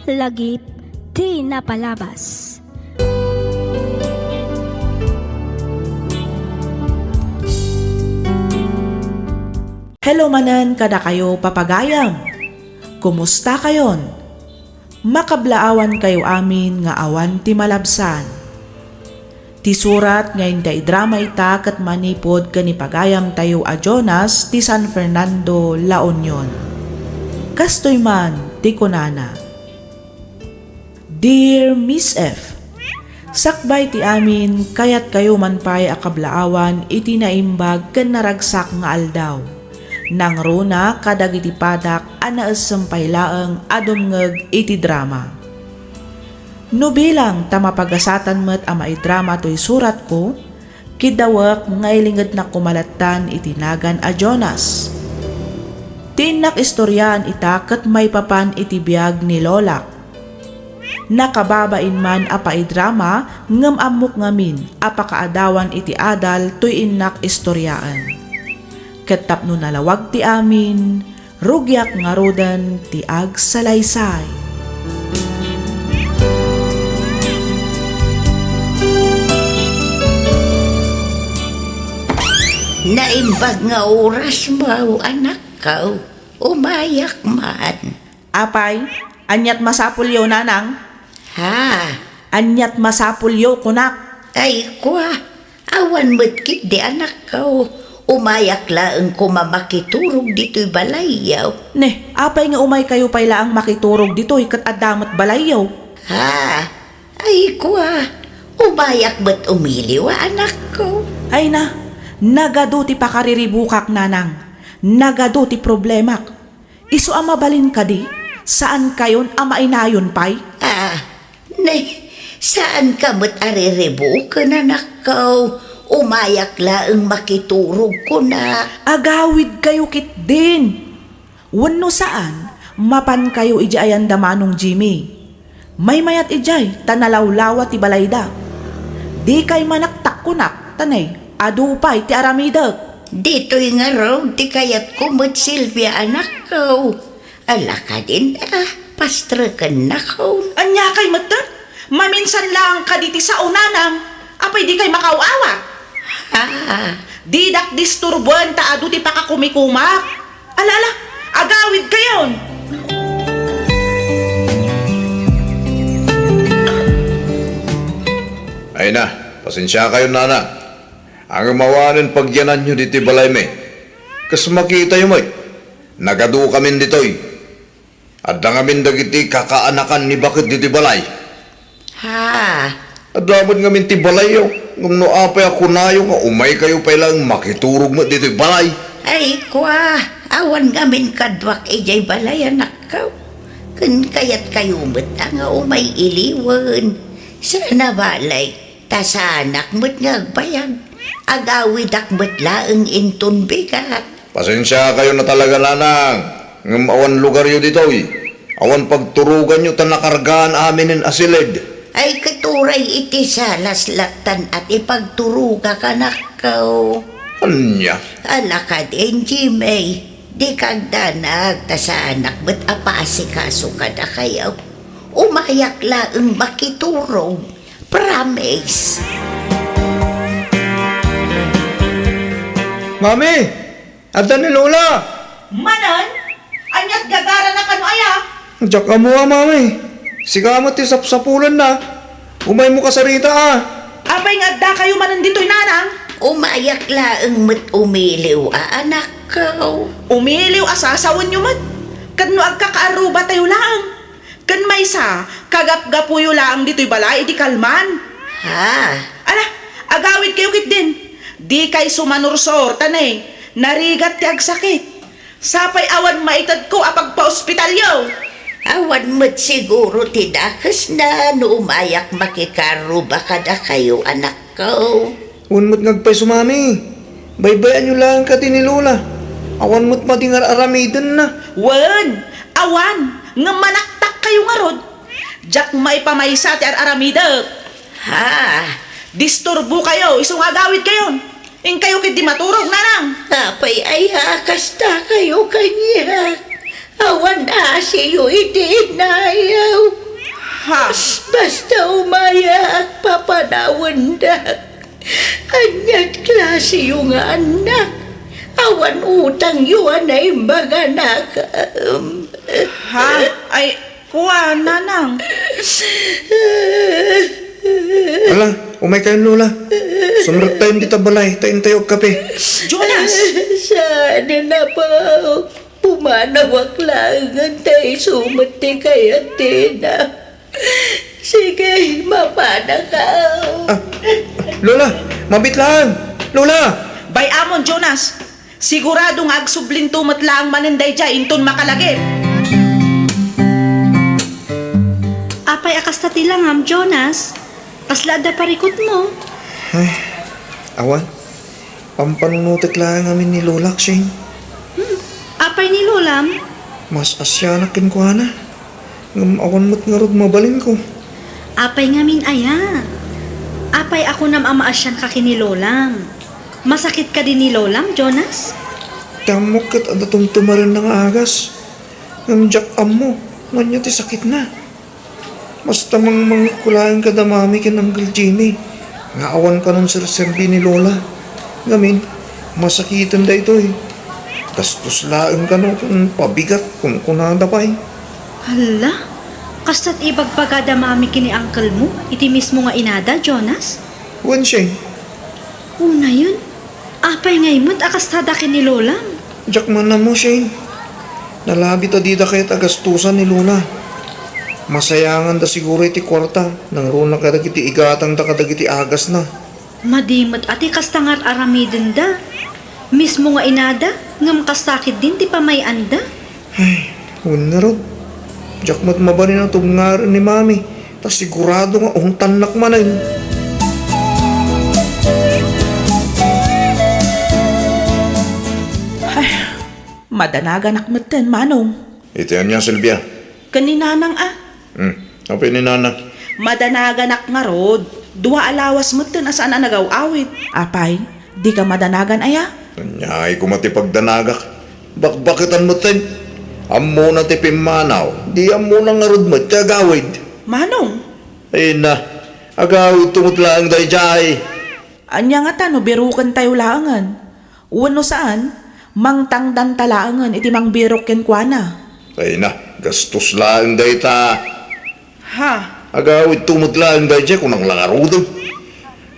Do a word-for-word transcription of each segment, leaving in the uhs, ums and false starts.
Lagip ti napalabas. Hello manen kadakayo, papagayam. Kumusta kayon? Makablaawan kayo amin nga awan ti malabsan. Ti surat nga inka idrama ita ket manipud ken ni pagayamtayo a Jonas ti San Fernando, La Union. Kastoy man ti kunana, Dear Miss F, sakbay ti amin, kayatkayo man pay a kablaawan iti naimbag ken naragsak nga aldaw. Nangruna kadagiti padak a naessem pay laeng a dumngeg iti drama. No bilang ta mapagasatan met a maidrama toy suratko, kiddawek nga ilingednak koma lattan iti nagan a Jonas. Ti innak istoriaan ita ket maipapan iti biag ni lolak. Nakababain man a paidrama ngem ammok ngamin a pakaadawan iti adal toy innak istoriaan. Ket tapno nalawag ti amin, rugiak ngaruden ti agsalaysay. Naimbag nga oras mo, anakko. Umayak man. Apay, aniat masapulyo, nanang? Ha? Aniat masapulyo, kunak? Ay, kua, awan met ketdi, anakko. Umayak laeng koma makiturog ditoy balayyo. Ne, apay nga umaykayo pay laeng makiturog ditoy ket adda met balayyo? Ha? Ay, kua, umayak met umiliw a, anakko. Ay na, nagadu ti pakariribukak, nanang. Nagadu ti problemak. Isu a mabalin kadi, saankayon a mainayon pay? Ah, ne, saanka met a riribuken, anakko. Umayak laeng makiturog, kunak. Agawidkayo ketdin. Wenno saan, mapankayo idiay ayan da Manong Jimmy. Maymayat idiay ta nalawlawa ti balayda. Dikay manaktak, kunak, ta ne, adu pay ti aramidek. Ditoy ngarud ti kayatko met, Silvia, anakko. Ala kadin a, pastreken nakon. Ania kay metten? Maminsan laeng kadi ti sao, nanang. Apay dikay makaaw-awat? Ah. Didak disturboen ta adu ti pakakumikumak. Ala, ala, agawidkayon. Ay na, pasensiakayon, nanang. Ngem awanen pagyananyo ditoy balaymi. Kas makitayo met, nagadukamin ditoy. Adda ngamin dagiti kakaanakan ni baket ditoy balay. Ha? Adda met ngamin ti balayyo, ngem no apay a kunayo nga umaykayo pay laeng makiturog met ditoy balay? Ay, kua, awan ngamin kaduak idiay balay, anakko. Ken kayatkayo met a nga umay iliwen. Saan a balay. Ta saanak met nga agbayag. Agawidak met laeng inton bigat. Pasensiakayon a talaga, nanang, ngem awan lugaryo ditoy. Awan pagturoganyo ta nakargaan aminen a silid. Ay, ket uray iti salas lattan a ti pagturogak, anakko. Ania? Ala kadin, Jimmy. Dika agdanag ta saanak met a paasikaso kadakayo. Umayak laeng makiturog. Promise. Mami! Adda ni Lola! Manen? Aniat gagarana kano aya? Diak ammo a, Mami. Sika met ti sapsapulenna. Umaymo kasarita a. Apay nga addakayo manen ditoy, nanang? Umayak laeng met umiliw a, anakko. Umiliw a sasawenyo met. Ket no agkakaarrubatayo laeng. Ken maysa, kagapgapuyo laeng ditoy balay idi kalman. Ha? Ala, agawidkayo ketdin. Dikay sumanursor, ta ne, narigat ti agsakit. Sapay awan maitedko a pagpaospitalyo. Awan met siguro ti dakesna no umayak makikarruba kadakayo, anakko. Wen met nga agpayso, Mami. Baybayanyo laeng kadi ni Lola. Awan met madingar aramidenna. Wen, awan, ngem manaktakkayo ngarud. Diak maipamaysa ti ar-aramidek. Ha? Disturbokayo, isu nga agawidkayon. Inkayo ketdi maturog, nanang. Apay aya a kastakayo kaniak? Awan asiyo iti inayo. Ha? Basta umayak, papanawendak. Ania ti klasiyo nga annak? Awan utangyo a naimbag a nakam. Ha? Ay, kua, nanang. Ala, umaykayon, Lola. Sumrektayon dita balay, ta intayo agkape. Jonas! Saan, apo? Pumanawak laengen ta isu met ti kayatna. Sige, mapanaka. Ah, Lola, mabiit laeng. Lola! Bay-amon, Jonas. Sigurado nga agsublinto met laeng manen daydiay inton makalagip. Apay a kasta ti langam, Jonas? Kasla adda parikutmo? Ay, awan. Pampanunotek laeng ngamin ni Lolak, Shane. Hmm, apay ni Lolam? Mas asianak kenkuana. Ngem awan met ngarud mabalinko. Apay ngamin aya? Apay a kunam a maasianka ken ni Lolam? Masakit kadi ni Lolam, Jonas? Ti ammok ket adda tumtumarenna nga agas. Ngem diak ammo no ania ti sakitna. Basta mangmangekko laeng kada Mami ken Uncle Jimmy nga awan kanon serserbi ni Lola. Ngamin, masakiten daytoy. Gastos laeng kano ken pabigat, kunkunada pay. Hala, kasta ti ibagbagada Mami ken ni Uncle mo iti mismo nga inada, Jonas? Wen, Shane. Unayen, apay ngay met a kastada ken ni Lolam? Diak man ammo, Shane. Nalabi ta dida kayat a gastusan ni Lola. Masayanganda siguro iti kuarta, nangruna kadagiti igatangda kadagiti agasna. Madi met a ti kasta nga ar-aramidenda. Mismo nga inada, ngem kasta ketdin ti pamay-anda. Ay, wen ngarud. Diak met mabalin a tungaren ni Mami, ta sigurado nga ungtannak manen. Ay, madanaganak metten, Manong. Iti ania, Silvia? Ken ni Nanang a. Hmm, apay ni Nanang? Madanaganak ngarud. Dua a lawas metten a saan a nagaw-awit. Apay, dika madanagan aya? Aniay koma ti pagdanagak? Bakbaketan metten. Ammona ti pimmanaw, di ammona ngarud met ti agawid. Manong? Ay na, agawidto met laeng daydiay. Ania ngata no birukentayo laengen? Wenno saan, mangtangdanta laengen iti mangbirok kenkuana. Ay na, gastos laeng dayta. Ha? Agawidto met laeng daydiay, kunak la ngaruden.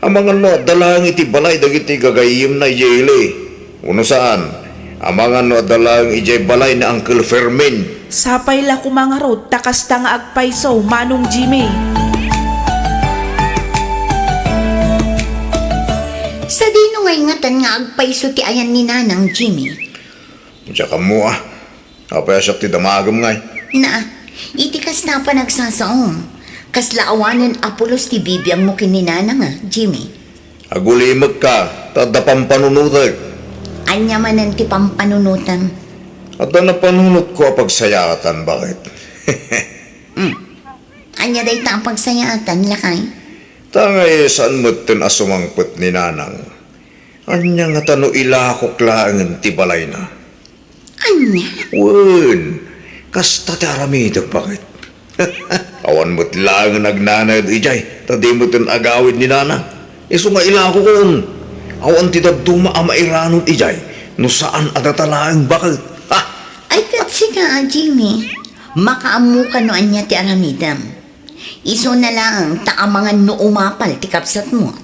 Amangan no adda laeng iti balay dagiti gagayyemna idiay ili. Wenno saan, amangan no adda laeng idiay balay ni Uncle Fermin. Sapay la koma ngarud ta kasta nga agpayso, Manong Jimmy. Sadino ngay ngatan nga agpayso ti ayan ni Nanang, Jimmy? Diak ammo a. Apay a siak ti damagem ngay? Na, iti kasta a panagsasaom, kasla awanen a pulos ti bibiangmo ken ni Nanang a, Jimmy? Agulimekka, ta adda pampanunotek. Ania manen ti pampanunotem? Adda napanunotko a pagsayaatan, baket. Hmm. Ania dayta a pagsayaatan, lakay? Ta ngay saan metten a sumangpet ni Nanang. Ania ngata no ilakok laengen ti balayna? Ania? Wen, kasta ti aramidek, baket. Awan met laengen agnanaed idiay, ta di metten agawid ni Nanang. Isu nga ilakokon. Awan ti dadduma a mairanon idiay, no saan a data laeng, baket. Ha? Ay, ket sika a, Jimmy, makaammoka no ania ti aramidem. Isuna laeng ta amangan no umapal ti kabsatmo.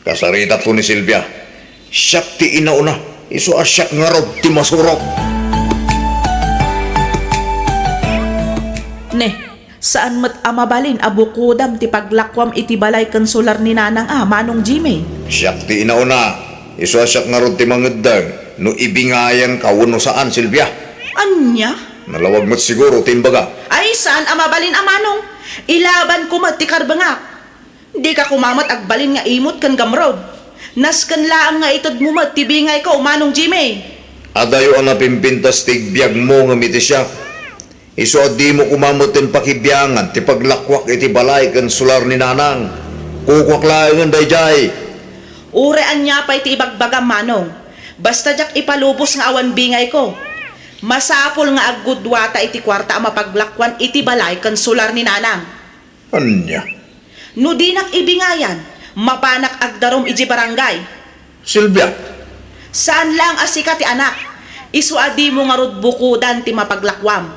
Kasaritakto ni Silvia. Siak ti inauna, isu a siak ngarud ti masurok. Ne, saan met a mabalin a bukodam ti paglakuam iti balay ken solar ni Nanang a, Manong Jimmy? Siak ti inauna, isu a siak ngarud ti mangeddeng no ibingayanka wenno saan, Silvia. Ania? Nalawag met siguro ti imbaga. Ay, saan a mabalin a, Manong. Ilabanko met ti karbengak. Dika koma met agbalin nga imut ken gamrud. Nasken laeng nga itedmo met ti bingayko, Manong Jimmy. Adayo a napimpintas ti igbiagmo ngem iti siak. Isu a dimo koma metten pakibiangan ti paglakuak iti balay ken solar ni Nanang. Kukuak laengen daydiay. Uray ania pay ti ibagbagam, Manong. Basta diak ipalubos nga awan bingayko. Masapul nga aggudduata iti kuarta a mapaglakuan iti balay ken solar ni Nanang. Ania? No dinak ibingayan, mapanak agdarum idiay barangay. Silvia! Saan laeng a sika ti anak. Isu a dimo ngarud bukodan ti mapaglakuam.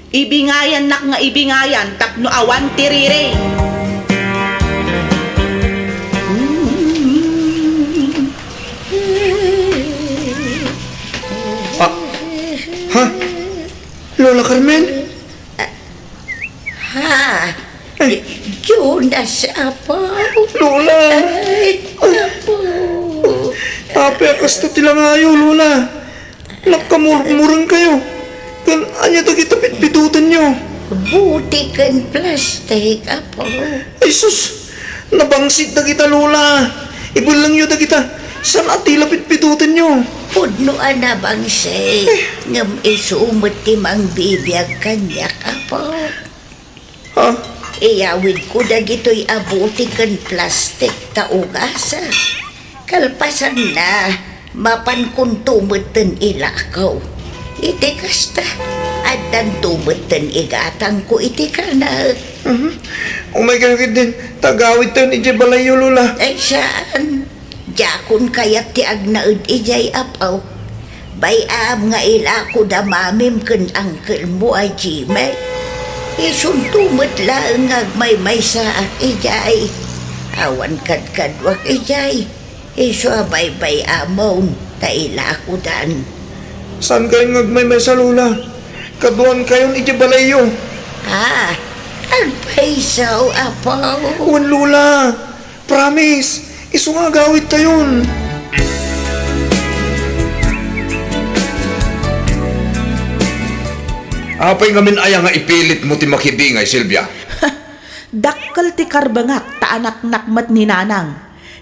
Ibingayannak nga ibingayan tapno awan ti riri. Ah, ha? Lola Carmen? Ha? Ay. Jonas, Apo. Lola! Ay, Apo. Apay a kasta ti langayo, Lola? Nakamurmurengkayo. Ken ania dagita pitpitutenyo? Buti ken plastik, Apo. Ay sus! Nabangsit dagita, Lola. Ibellengyo dagita. Saan a ti la pitpitutenyo? Pudno a nabangsit. Eh. Ngem isu met ti mangbibiag kaniak, Apo. Ha? Iyawidko dagitoy a buti ken plastik ta ugasak. Kalpasanna, mapankonto metten ilakew. Iti kasta, addanto metten igatangko iti kanek. Mhm. Umaykayo ketdin, ta agawidtayon idiay balayyo, Lola. Ay, saan. Diakon kayat ti agnaed idiay, Apo. Bay-am nga ilako da mamim ken angkelmo a Jimmy. Isunto met laeng nga agmaymaysaak idiay. Awan kadkaduak idiay. Isu a baybay-amon ta ilakodan. Saankayon nga agmaymaysa, Lola? Kaduankayon idiay balayyo. Ah, agpayso, Apo. Wen, Lola. Promise, isu nga agawidtayon. Apay ngamin aya nga ipilitmo ti makibingay, Silvia? Dakkel ti karbengak ta anaknak met ni Nanang.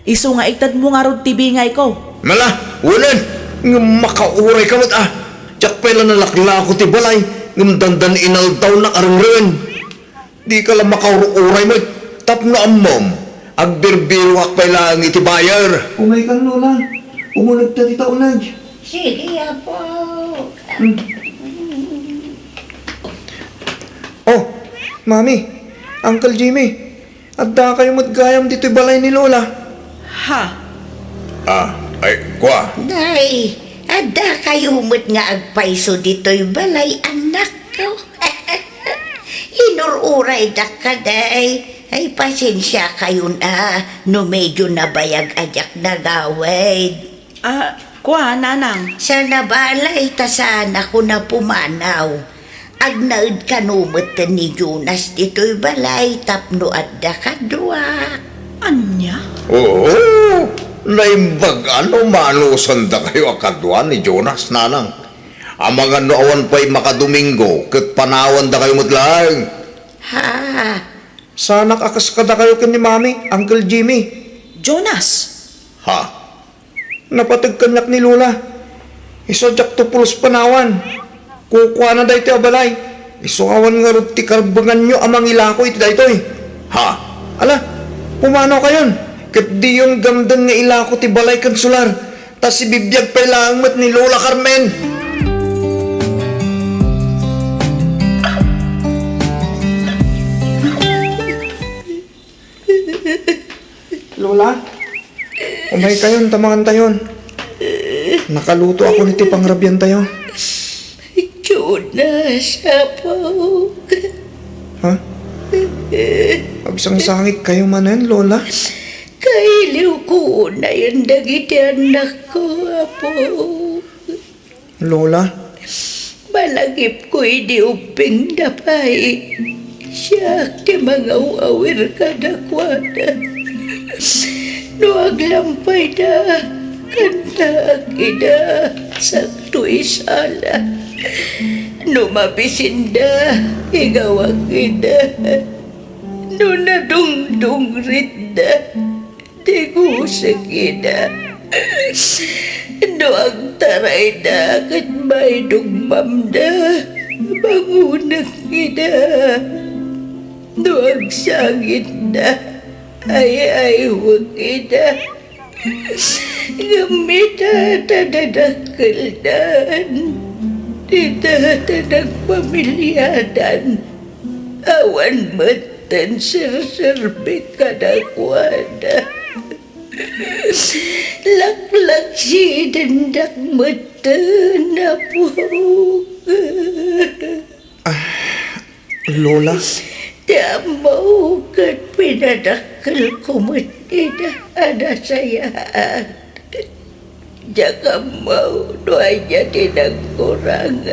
Isu nga itedmo ngarud ti bingayko. Mala, wenen, ngem makaurayka met a. Diak pay la nalaklako ti balay, ngem dandan inaldawnak a rengruen. Dika la makaur-uray met tapno ammom, agbirbirokak pay laeng iti buyer. Umaykan, Lola. Umunegta ti tauneg. Sige, Apo. Hmm. Oh, Mami, Uncle Jimmy, addakayo met gayam ditoy balay ni Lola. Ha? Ah, ay, kua. Nay, addakayo met nga agpayso ditoy balay, annakko. Inur-uraydak kadi. Ay, pasensiakayon a no medyo nabayag a diak nagawid. Ah, kua, Nanang? Saan a balay ta saanakon a pumanaw. Agnaed kano metten ni Jonas ditoy balay tapno adda kaduak. Ania? Oo, naimbag a no manusandakayo a kadua ni Jonas, Nanang. Amangan no awan pay makadomingo ket panawandakayo met laeng. Ha? Saanak a kas kadakayo ken ni Mami, Uncle Jimmy. Jonas! Ha? Napateg kaniak ni Lola. Isu a diakto pulos panawan. Kukuana daytoy a balay. Isu awan ngarud ti karbenganyo a mangilako iti daytoy. Ha? Ala, pumanawkayon, ket diyon gamden nga ilako ti balay ken solar. Ta sibibiag pay laeng met ni Lola Carmen. Lola, umaykayon ta mangantayon. Nakalutoakon iti pangrabiantayo. Jonas, Apo. Ha? Agsangsangitkayo manen, Lola? Kailiwko unayen dagiti annakko, Apo. Lola? Malagipko idi ubbingda pay. Siak ti mangaw-awir kadakuada. No aglampayda, kantaak ida, sakto isala. No mabisinda, igawak ida. No nadungdungritda, digusek ida. No agtarayda ket maidugmamda, bangonek ida. No agsangitda, ay-aywek ida. Ngem ita ta dadakkeldan, ita ta nagpamiliadan, awan met metten serserbik kadakuada. Laklaksidenda metten, Apo. Ah, Lola? Ti ammok ket pinadakkelko met ida a nasayaat. Diak ammo no ania ti nagkurang.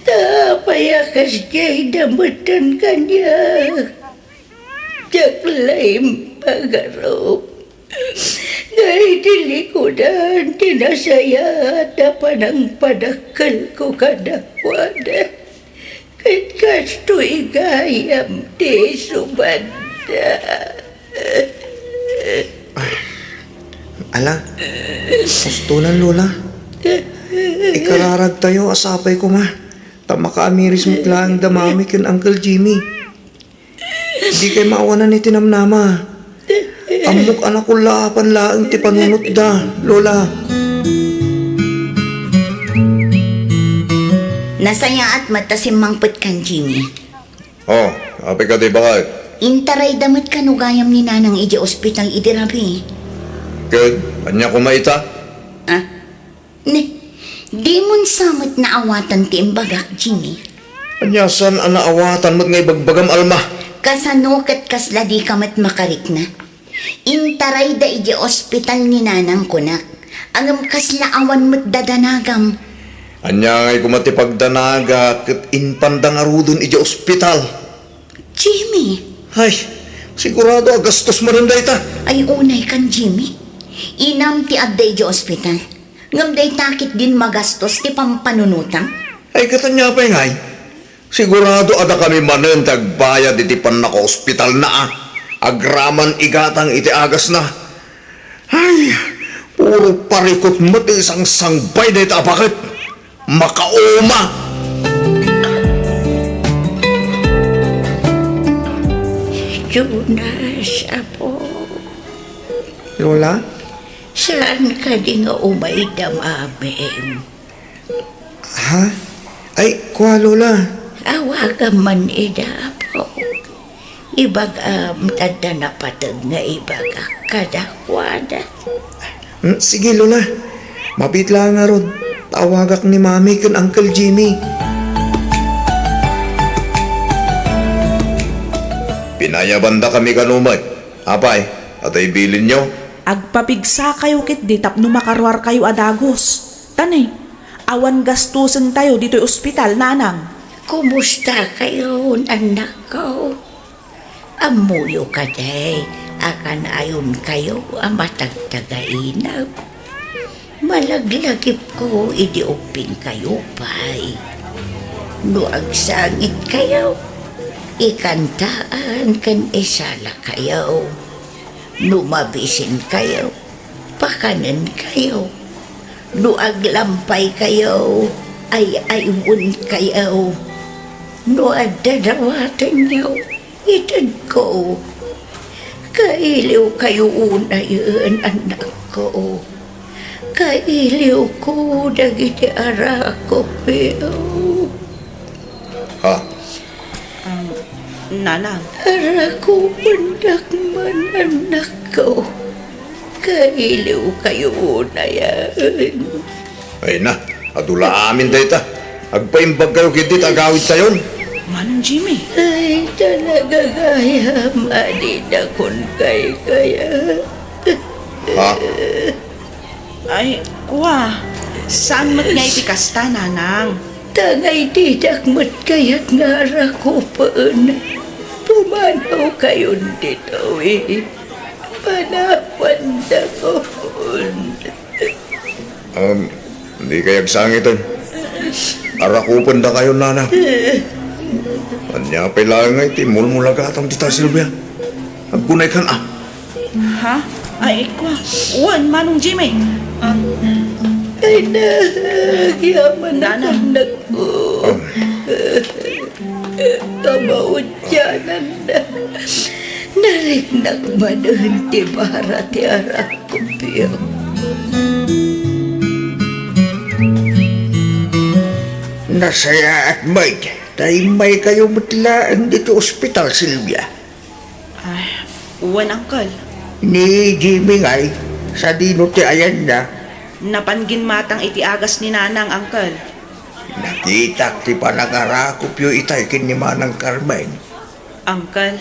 Ta apay a kasdiay da metten kaniak? Diak la impagarup nga idi likudan ti nasayaat a panangpadakkelko kadakuada. Ket kastoy gayam ti isubadda. Ala, kastonan, Lola. Ikararagtayo a sapay koma. Ta makaamiris met laeng da Mami ken Uncle Jimmy. Dikay maawanan iti namnama. Ammok a nakullaapan laeng ti panunotda, Lola. Nasayaat met ta simmangpet kan Jimmy. Oh, apay kadi baket? Intarayda met kano gayam ni Nanang idiay ospital idi rabii. Ket, ania koma ita? Ah, ne, dimon sa met naawatan ti imbagak, Jimmy. Ania saan a naawatan met nga ibagbagam, Alma? Kasano ket kasla dika met makarikna? Intarayda idiay ospital ni Nanang kunak, ngem kasla awan met dadanagam. Ania ngay koma ti pagdanagak ket impanda ngaruden idiay ospital? Jimmy! Ay, sigurado a gastos manen dayta. Ay, unay kan Jimmy. Inam ti adda idiay ospital. Ngem dayta ketdin magastos ti pampanunotam? Ay, ket ania pay ngay? Sigurado a dakami manen ti agbayad iti pannakaospitalna a agraman igatang iti agasna. Ay, puro parikut met ti sangsangbay dayta a baket. Makauma! Jonas, apo. Lola? Saan kadi nga umayda, Mamim? Ha? Ay, kua, Lola. Awagam man ida, apo. Ibagam ta adda napateg nga ibagak kadakuada. Hmm, sige, Lola. Mabiit laeng ngarud. Awagak ni Mami ken Uncle Jimmy. Pinayabandakami kano met. Apay, atoy bilinyo? Agpapigsakayo ketdi tapno makaruarkayo a dagus. Ta ne, awan gastosentayo ditoy ospital, Nanang. Kumustakayon, annakko? Ammoyo kadi a kanayonkayo a matagtagainep? Malaglagipko idi ubbingkayo pay. No agsangitkayo, ikantaan ken isalakayo. No mabisinkayo, pakanenkayo. No aglampaykayo, ay-aywenkayo. No adda dawatenyo, itedko. Kailiwkayo unayen, annakko. Kailiwko dagiti arakupyo. Ha? Um, Nanang. Arakupendak man, annakko. Kailiwkayo unayen. Ay na, adu la amin dayta. Agpaimbagkayo ketdi ta agawidtayon. Manong Jimmy. Ay, talaga gayam a dida kunkay kaya. Ha? Ay, kua, saan met nga iti kasta, Nanang? Ta nga didak met kayat nga arakupen, pumanawkayon ditoy. Panawandakon. Um, dikay agsangiten. Arakupendakayon, Nanang. Ania pay laeng nga iti mulmulagatam dita, Silvia? Aggunaykan a. Ha? Ay, kua. Wen, Manong Jimmy. Ah. Ay, nagyaman, ah, anak ko. Ah. Kamaudiananna. Nariknak manen ti bara ti arakupyo. Nasayaat met. Ta immaykayo met laeng ditoy ospital, Silvia. Ay, wen, Uncle. Ni Jimmy ngay, sadino ti ayanna? Napan ginmatang iti agas ni Nanang, Uncle. Nakitak ti panangarakopyo itay ken ni Manang Carmen. Uncle.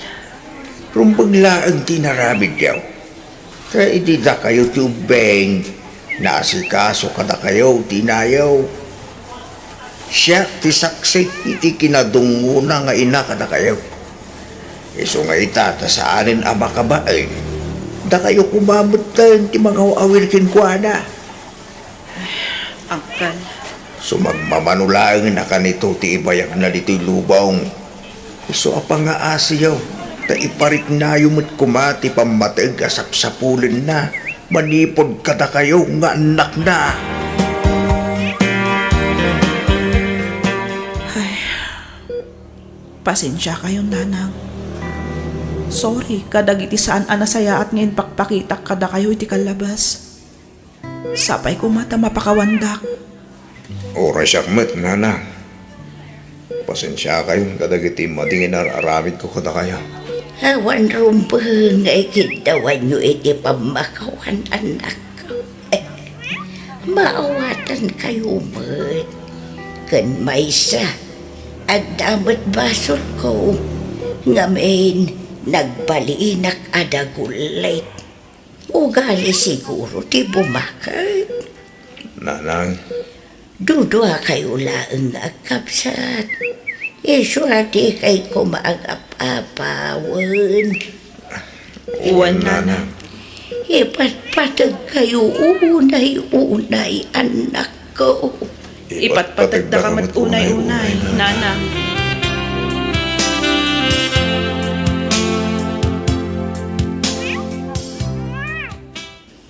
Rumbeng laeng ti inaramidyo. Ta idi dakayo ti ubbing, naasikaso kadakayo ti inayo. Siak ti saksi iti kinadungngona nga ina kadakayo. Isu nga ita ta saanen a makabain, dakayo koma metten ti mangaw-awir kenkuana. Uncle. Sumagmamano laengen a kanito ti ibayagna ditoy lubong. Isu a pangaasiyo, ta ipariknayo met koma ti pammateg a sapsapulenna manipud kadakayo nga annakna. Ay, pasensiakayon, Nanang. Sorry kadagiti saan a nasayaat nga impakpakitak kadakayo iti kallabas. Sapay koma ta mapakawandak. Uray siak met, Nanang. Pasensiakayon kadagiti madi nga inar-aramidko kadakayo. Awan rumbeng nga ikiddawanyo iti pammakawan, annakko. Maawatankayo met. Ken maysa, adda met basolko, ngamin nagbalinak a dagullit. Ugali siguro ti bumaket. Nanang. Duduakayo laeng nga agkabsat. Isu a dikay koma agap-apawen. Wen, Nanang. Ipatpategkayo unay-unay, annakko. Ipatpategdaka met unay-unay, Nanang.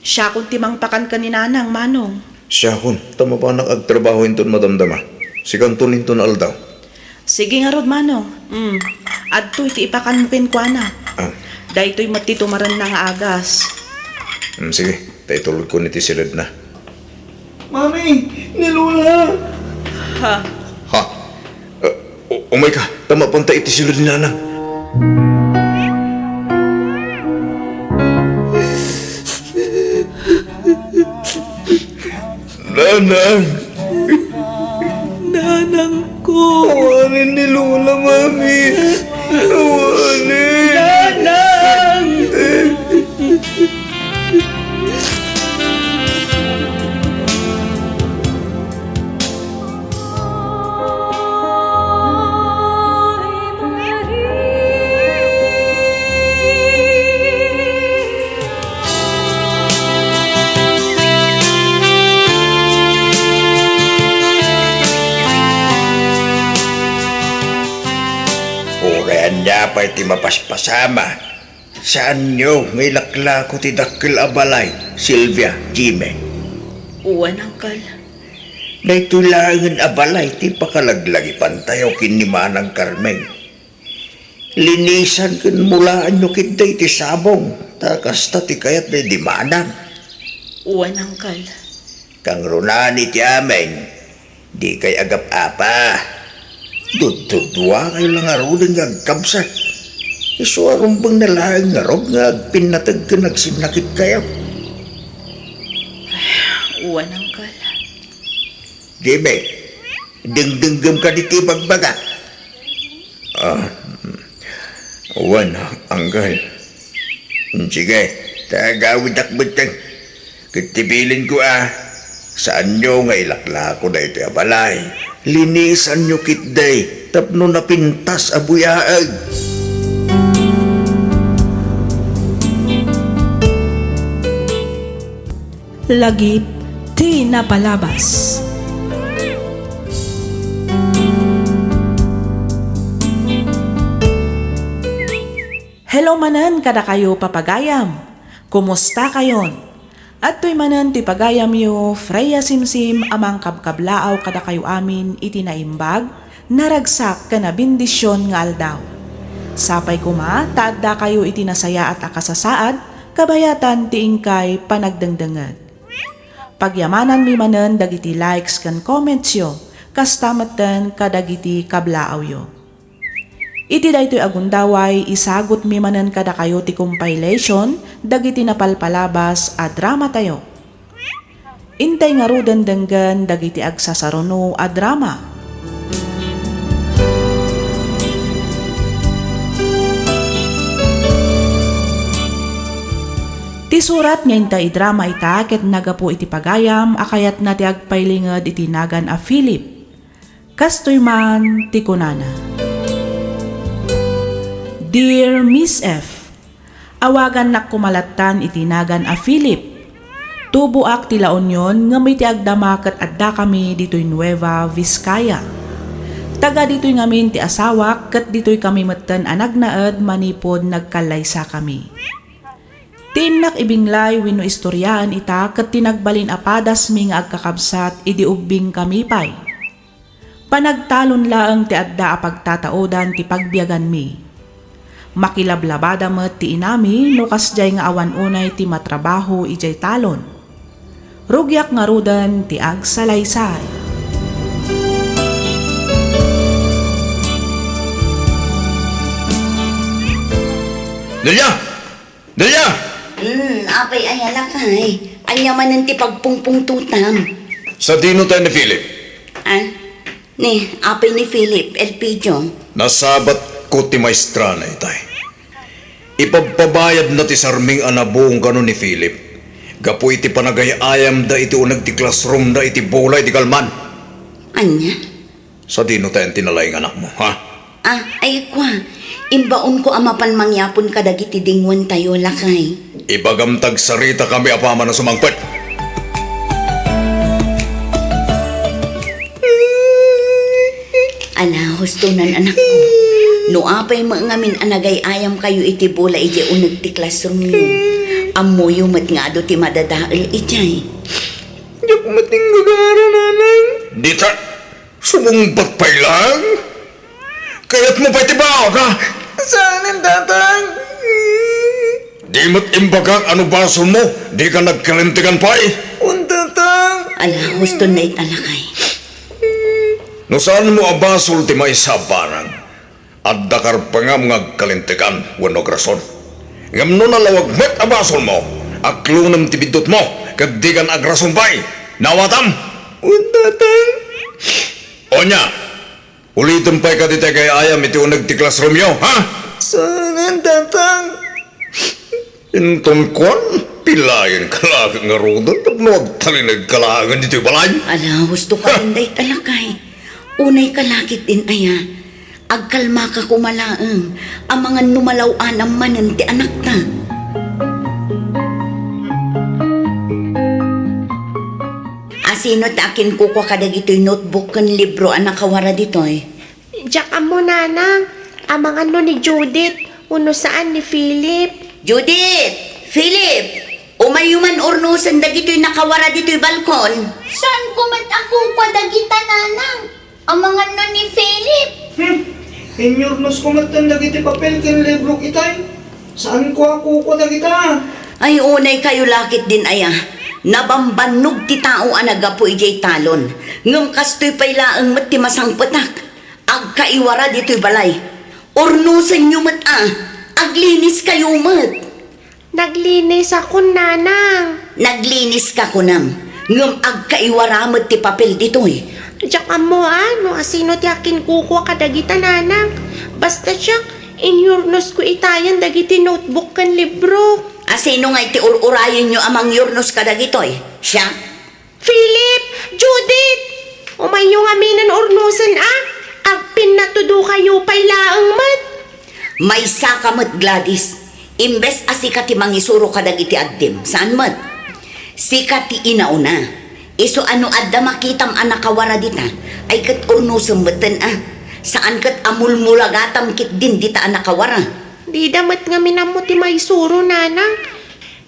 Siakon ti mangpakan ken ni Nanang, Manong. Siakon, ta mapanak agtrabaho inton madamdama. Sikanton inton aldaw. Sige ngarud, Manong. Mm. Adtoy ti ipakanmo kenkuana. Ah. Daytoy met ti tumarenna nga agas. Mm, sige, ta itulodkon iti siledna. Mami, ni Lola! Ha? Ha? Eh, u-, umayka, ta mapanta iti siled ni Nanang. Nanang! Nanangko! Awanen ni Lola, Mami! Awanen! Nanang! Uray ania pay ti mapaspasama, saanyo nga ilaklako ti dakkel a balay, Silvia, Jimmy. Wen, Uncle. Daytoy laengen a balay ti pakalaglagipantayo ken ni Manang Carmen. Linisan ken mulaanyo ketdi ti sabong, ta kasta ti kayat daydi Manang. Wen, Uncle. Kangrunaan iti amin, dikay agap-apa. Dudduduakayo la ngaruden nga agkabsat. Isu a rumbengna laeng ngarud nga agpinnateg ken agsinnakitkayo. Wen, Uncle. Jimmy, dengdengngem kadi ti ibagbagak? Ah, wen, Uncle. Sige, ta agawidak metten. Ket ti bilinko a, saanyo nga ilaklako daytoy a balay. Linisanyo ketdi tapno napintas a buyaag. Lagip ti napalabas. Hello manen kadakayo, papagayam. Kumustakayon? Adtoy manen ti pagayamyo, Freya Simsim, a mangkabkablaaw kadakayo amin iti naimbag, naragsak ken nabendision nga aldaw. Sapay koma ta addakayo iti nasayaat a kasasaad, kabayatan ti inkay panagdengdengngeg. Pagyamananmi manen dagiti likes ken commentsyo, Kasta metten kadagiti kablaawyo. Iti daytoy a gundaway, isagutmi manen kadakayo ti compilation dagiti napalpalabas a dramatayo. Intay ngaruden denggen dagiti agsasaruno a drama. Ti surat nga inta idrama ita ket nagapu iti pagayam a kayatna ti agpailinged iti nagan a Philip. Kastoy man ti kunana, "Dear Miss F, awagannak koma lattan iti nagan a Philip. Tuboak ti La Union ngem iti agdama ket addakami ditoy Nueva Vizcaya. Taga ditoy ngamin ti asawak ket ditoy kami metten a nagnaed manipud nagkallaysakami. Ti innak ibinglay wenno istoriaen ita ket ti nagbalin a padasmi nga agkakabsat idi ubbingkami pay. Panagtalon laeng ti adda a pagtataodan ti pagbiaganmi. Makilablabada met ti inami no kasdiay nga awan unay ti matrabaho idiay talon. Rugiak ngaruden ti agsalaysay." Delia! Delia! Hmm, apay aya lakay? Ania manen ti pagpungpungtotam? Sadino tayo ni Philip? Ah, ni, apay ni Philip, Elpidio? Nasabatko ti maestrana itay. Ipabpabayadna ti sarming a nabung kano ni Philip gapu iti panagay-ayamda iti uneg ti classroomda iti bola iti kalman. Ania? Sadino tayan ti nalaing anakmo, ha? Ah, ay, kua. Imbaonko a mapan mangyapon kadagiti dinguantayo, lakay. Ibagam ta agsaritakami apaman a sumangpet. Ala, hustonan, anakko. No apay met ngamin a nagay-ayamkayo iti bola idiay uneg ti classroomyo, ammoyo met nga adu ti madadael idiay. Diak met inggagara, nanang. Dita, sumungbat pay lang? Kayatmo pay ti baon, ha? Saanen, tatang. Di met imbagak a no basolmo, dika nagkalintegan pay. Wen, tatang. Ala, huston na ita, lakay. No saanmo a basol ti maysa a banag, adda karpengam nga agkalintegan wenno agrason. Ngem no nalawag met a basolmo, aklonem ti biddutmo, ket dikan agrason pay. Naawatam? Wen, tatang. Onya, ulitem pay kadi ti agay-ayam iti uneg ti classroomyo, ha? Saanen, tatang. Inton kuan, pilayen ka laeng ngaruden tapno agtalineg ka laengen ditoy balay. Ala, husto ka, inday, talakay. Unay ka lakit din aya. Agkalmaka koma laeng, amangan no malaw-anam manen ti anakta. Asino ti akinkukua kadagitoy notebook ken libro a nakawara ditoy? Diak ammo, nanang. Amangan no ni Judith wenno saan ni Philip. Judith! Philip! Umayyo man urnosen dagitoy nakawara ditoy balkon. Saanko met a kukua dagita, nanang. Amangan no ni Philip. Hmm. Inyurnosko metten dagiti papel ken librok itay. Saanko a kukua dagita. Ay, unay kayo lakit din aya. Nabambannog ti tao a naggapu idiay talon. Ngem kastoy pay laeng met ti masangpetak. Agkaiwara ditoy balay. Urnosenyo met a. Aglinis kayo met. Naglinisakon, nanang. Naglinis ka kunam, ngem agkaiwara met ti papel ditoy. Diak ammo a no asino ti akinkukua kadagita, nanang. Basta siak, inyurnosko itayan dagiti notebook ken libro. Asino ngay ti ur-urayenyo a mangyurnos kadagitoy? Siak? Philip! Judith! Umayyo ngaminen urnosen a, agpinnatudokayo pay laeng met. Maysaka met, Gladys. Imbes a sika ti mangisuro kadagiti addim, saan met? Sika ti inauna. Isu a no adda makitam a nakawara dita, ay ket urnosem metten a. Saan ket a mulmulagatam ketdin dita a nakawara. Dida met ngamin ammo ti maisuro, nanang.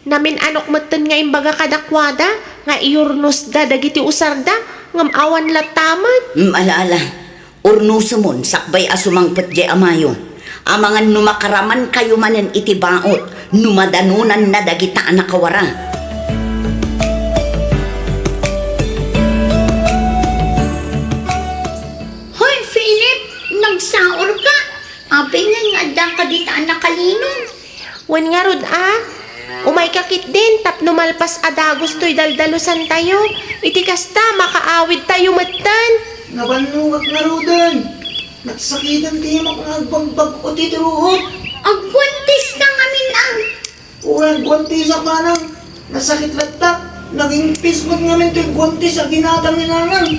Namin-anok metten nga imbaga kadakuada nga iurnosda dagiti usarda, ngem awan latta met. Mm, ala, ala. Urnosemon sakbay a sumangpet diay amayo. Amangan no makaramankayo manen iti baot no madanonanna dagita a nakawara. Daan ka dita a nakalinom. Wen ngarud a, umayka ketdin tapno malpas a dagus toy daldalusantayo. Iti kasta, makaawidtayo metten. Nabannogak ngaruden. Nagsakiten ti imak nga agbagbag-o ti ruot. Agguantiska ngamin a. Uray, agguantisak manang. Nasakit latta. Naging pismut ngamin ti guantis a ginatang ni nanang.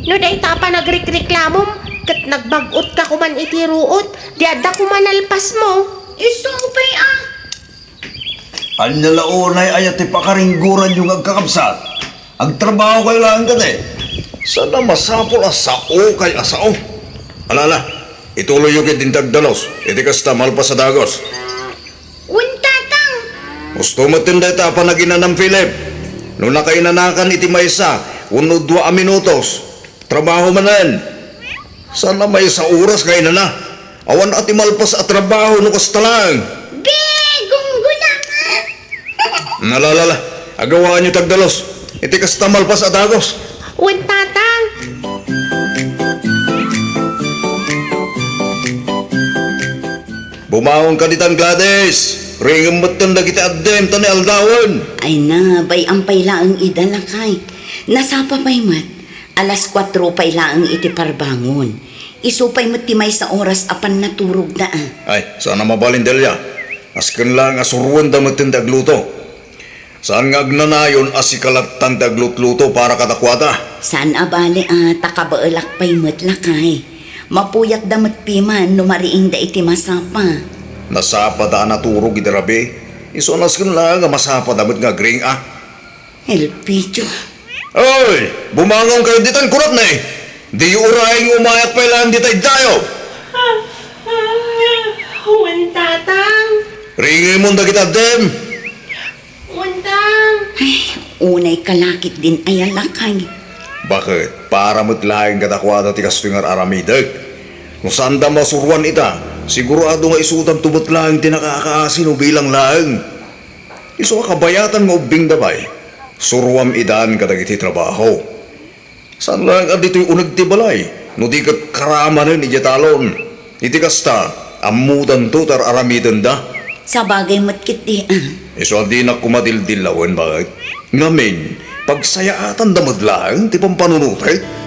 No dayta a panagrikreklamom, ket nagbag-otka koman iti ruot, di adda koma nalpasmo. Isu pay a. Ania la unay aya ti pakaringgoranyo nga agkakabsat? Agtrabahokayo laeng kadi. Sana masapul a saokay a sao. Ala, ala, ituloyyo ketdin ti agdalus. Iti kasta, malpas a dagus. Wen, Tatang. Husto metten dayta a panaginanam, Philip. No nakainanakan iti maysa wenno dua a minutos, trabaho manen. Saan a maysa oras nga inana. Awan a ti malpas a trabaho no kasta laeng. Be, gunggona nga. Ala, ala, ala. Agawaanyo ti agdalus. Iti kasta, malpas a dagus. Wen, Tatang. Bumangonka ditan, Gladys. Ringem metten dagiti addem ta ni aldawen. Ay na, bay-am pay laeng ida, lakay. Nasapa pay met. Alas kuatro pay laeng iti parbangon. Isu pay met ti maysa oras a pannaturogda a. Ay, saan a mabalin, Delia. Asken laeng a suroanda metten ti agluto. Saan nga agnanayon a sika lattan ti aglutluto para kadakuada? Saan a bale a ta kabaelak pay met, lakay. Mapuyatda met piman no mariingda iti masapa. Nasapada a naturog idi rabii. Isu a nasken laeng a masapada met nga agriing a. Elpidio. Oy! Bumangonkayo ditan, kunakmi! Diyo urayen nga umayak pay laeng dita iddayo! Wen, Tatang. Ringemon dagiti addem! Wen, Tang. Ay, unay ka la ketdin aya, lakay. Baket, para met laeng kadakuada ti kastoy nga ar-aramidek. No saanda masuroan ita, sigurado nga isudanto met laeng ti nakaakaasi no bilang laeng. Isu a kabayatan nga ubbingda pay, suroam idan kadagiti trabaho. Saan laeng a ditoy uneg ti balay, no di ket karamanen idiay talon. Iti kasta, ammodanto ti ar-aramidenda. Sabagay met ketdi a. Isu a dinak koma dildillawen, baket. Ngamin, pagsayaatanda met laeng ti pampanunotek.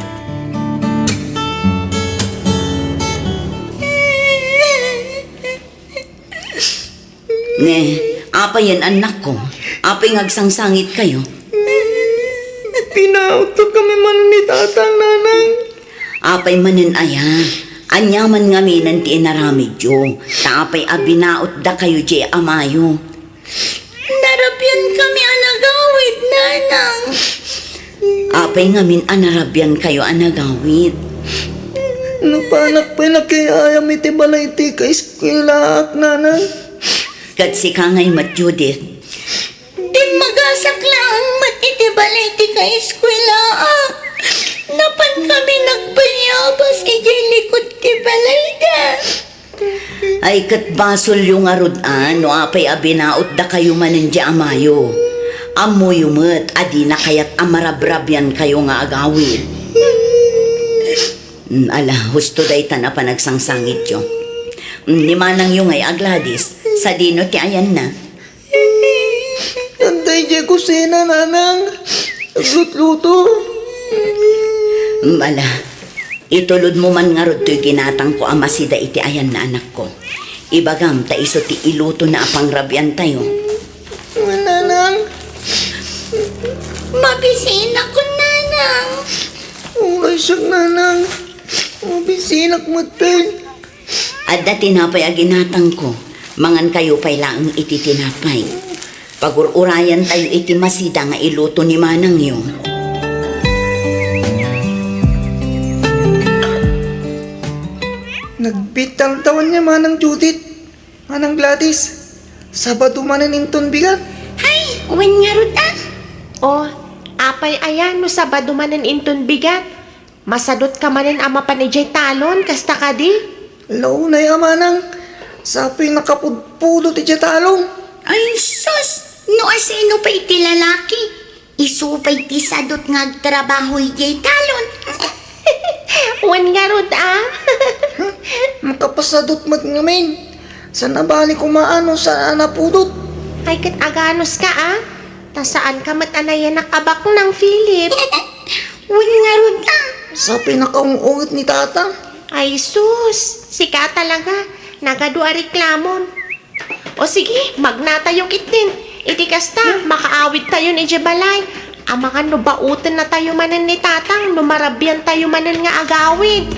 Ne, apayen, annakko? Apay nga agsangsangitkayo? Binaottakkami manen ni Tatang, Nanang. Apay manen aya? Ania man ngaminen ti inaramidyo? Ta apay a binaotdakayo diay amayo? Narabiankami a nagawid, Nanang. Apay ngamin a narabiankayo a nagawid? Napanak pay nakiay-ayam iti balay ti kaeskuelaak, Nanang. Ket sika ngay met, Judith? Dimmagasak laeng met iti balay ti kaeskuelaak. Napankami nagbayabas idiay likod ti balayda. Ay, ket basolyo ngarud a no apay a binaotdakayo manen diay amayo. Ammoyo met a dina kayat a marabrabiankayo nga agawid. Mm, ala, husto daytan a panagsangsangityo. Mm, ni manangyo ngay a Gladys, sadino ti ayanna? Adda idiay kusina, Nanang. Aglutluto. Mm, ala, itulodmo man ngarud toy ginatangko a masida iti ayanna, anakko. Ibagam ta isu ti ilutona a pangrabiantayo. Nanang. Mabisinakon, Nanang. Uray siak, Nanang. Mabisinak metten. Adda tinapay a ginatangko. Mangankayo pay laeng iti tinapay. Pagururayantayo iti masida nga iluto ni manangyo. Nagbiit ti aldawen ni Manang Judith, Manang Gladys. Sabado manen inton bigat. Hay, wen ngarud a. O, apay aya no Sabado manen inton bigat? Masadutka manen a mapan idiay talon, kasta kadi? Launay a manang, sapay nakapudpudot idiay talon. Ay, sus! No asino pay ti lalaki, isu pay ti sadut nga agtrabaho idiay talon. Wen ngarud a. Makapasadut met ngamin. Saan a bale koma no saan a napudot? Ay, ket aganuska, a? Ta saanka met a nayanak a baknang, Philip. Wen ngarud, a. Sa pinakaung-unget ni Tatang. Ay, sus! Sika talaga. Nagadu a reklamom. O sige, magnatayo ketdin. Iti kasta, makaawidtayon idiay balay. Amangan no bautennatayo manen ni Tatang no marabiantayo manen nga agawid.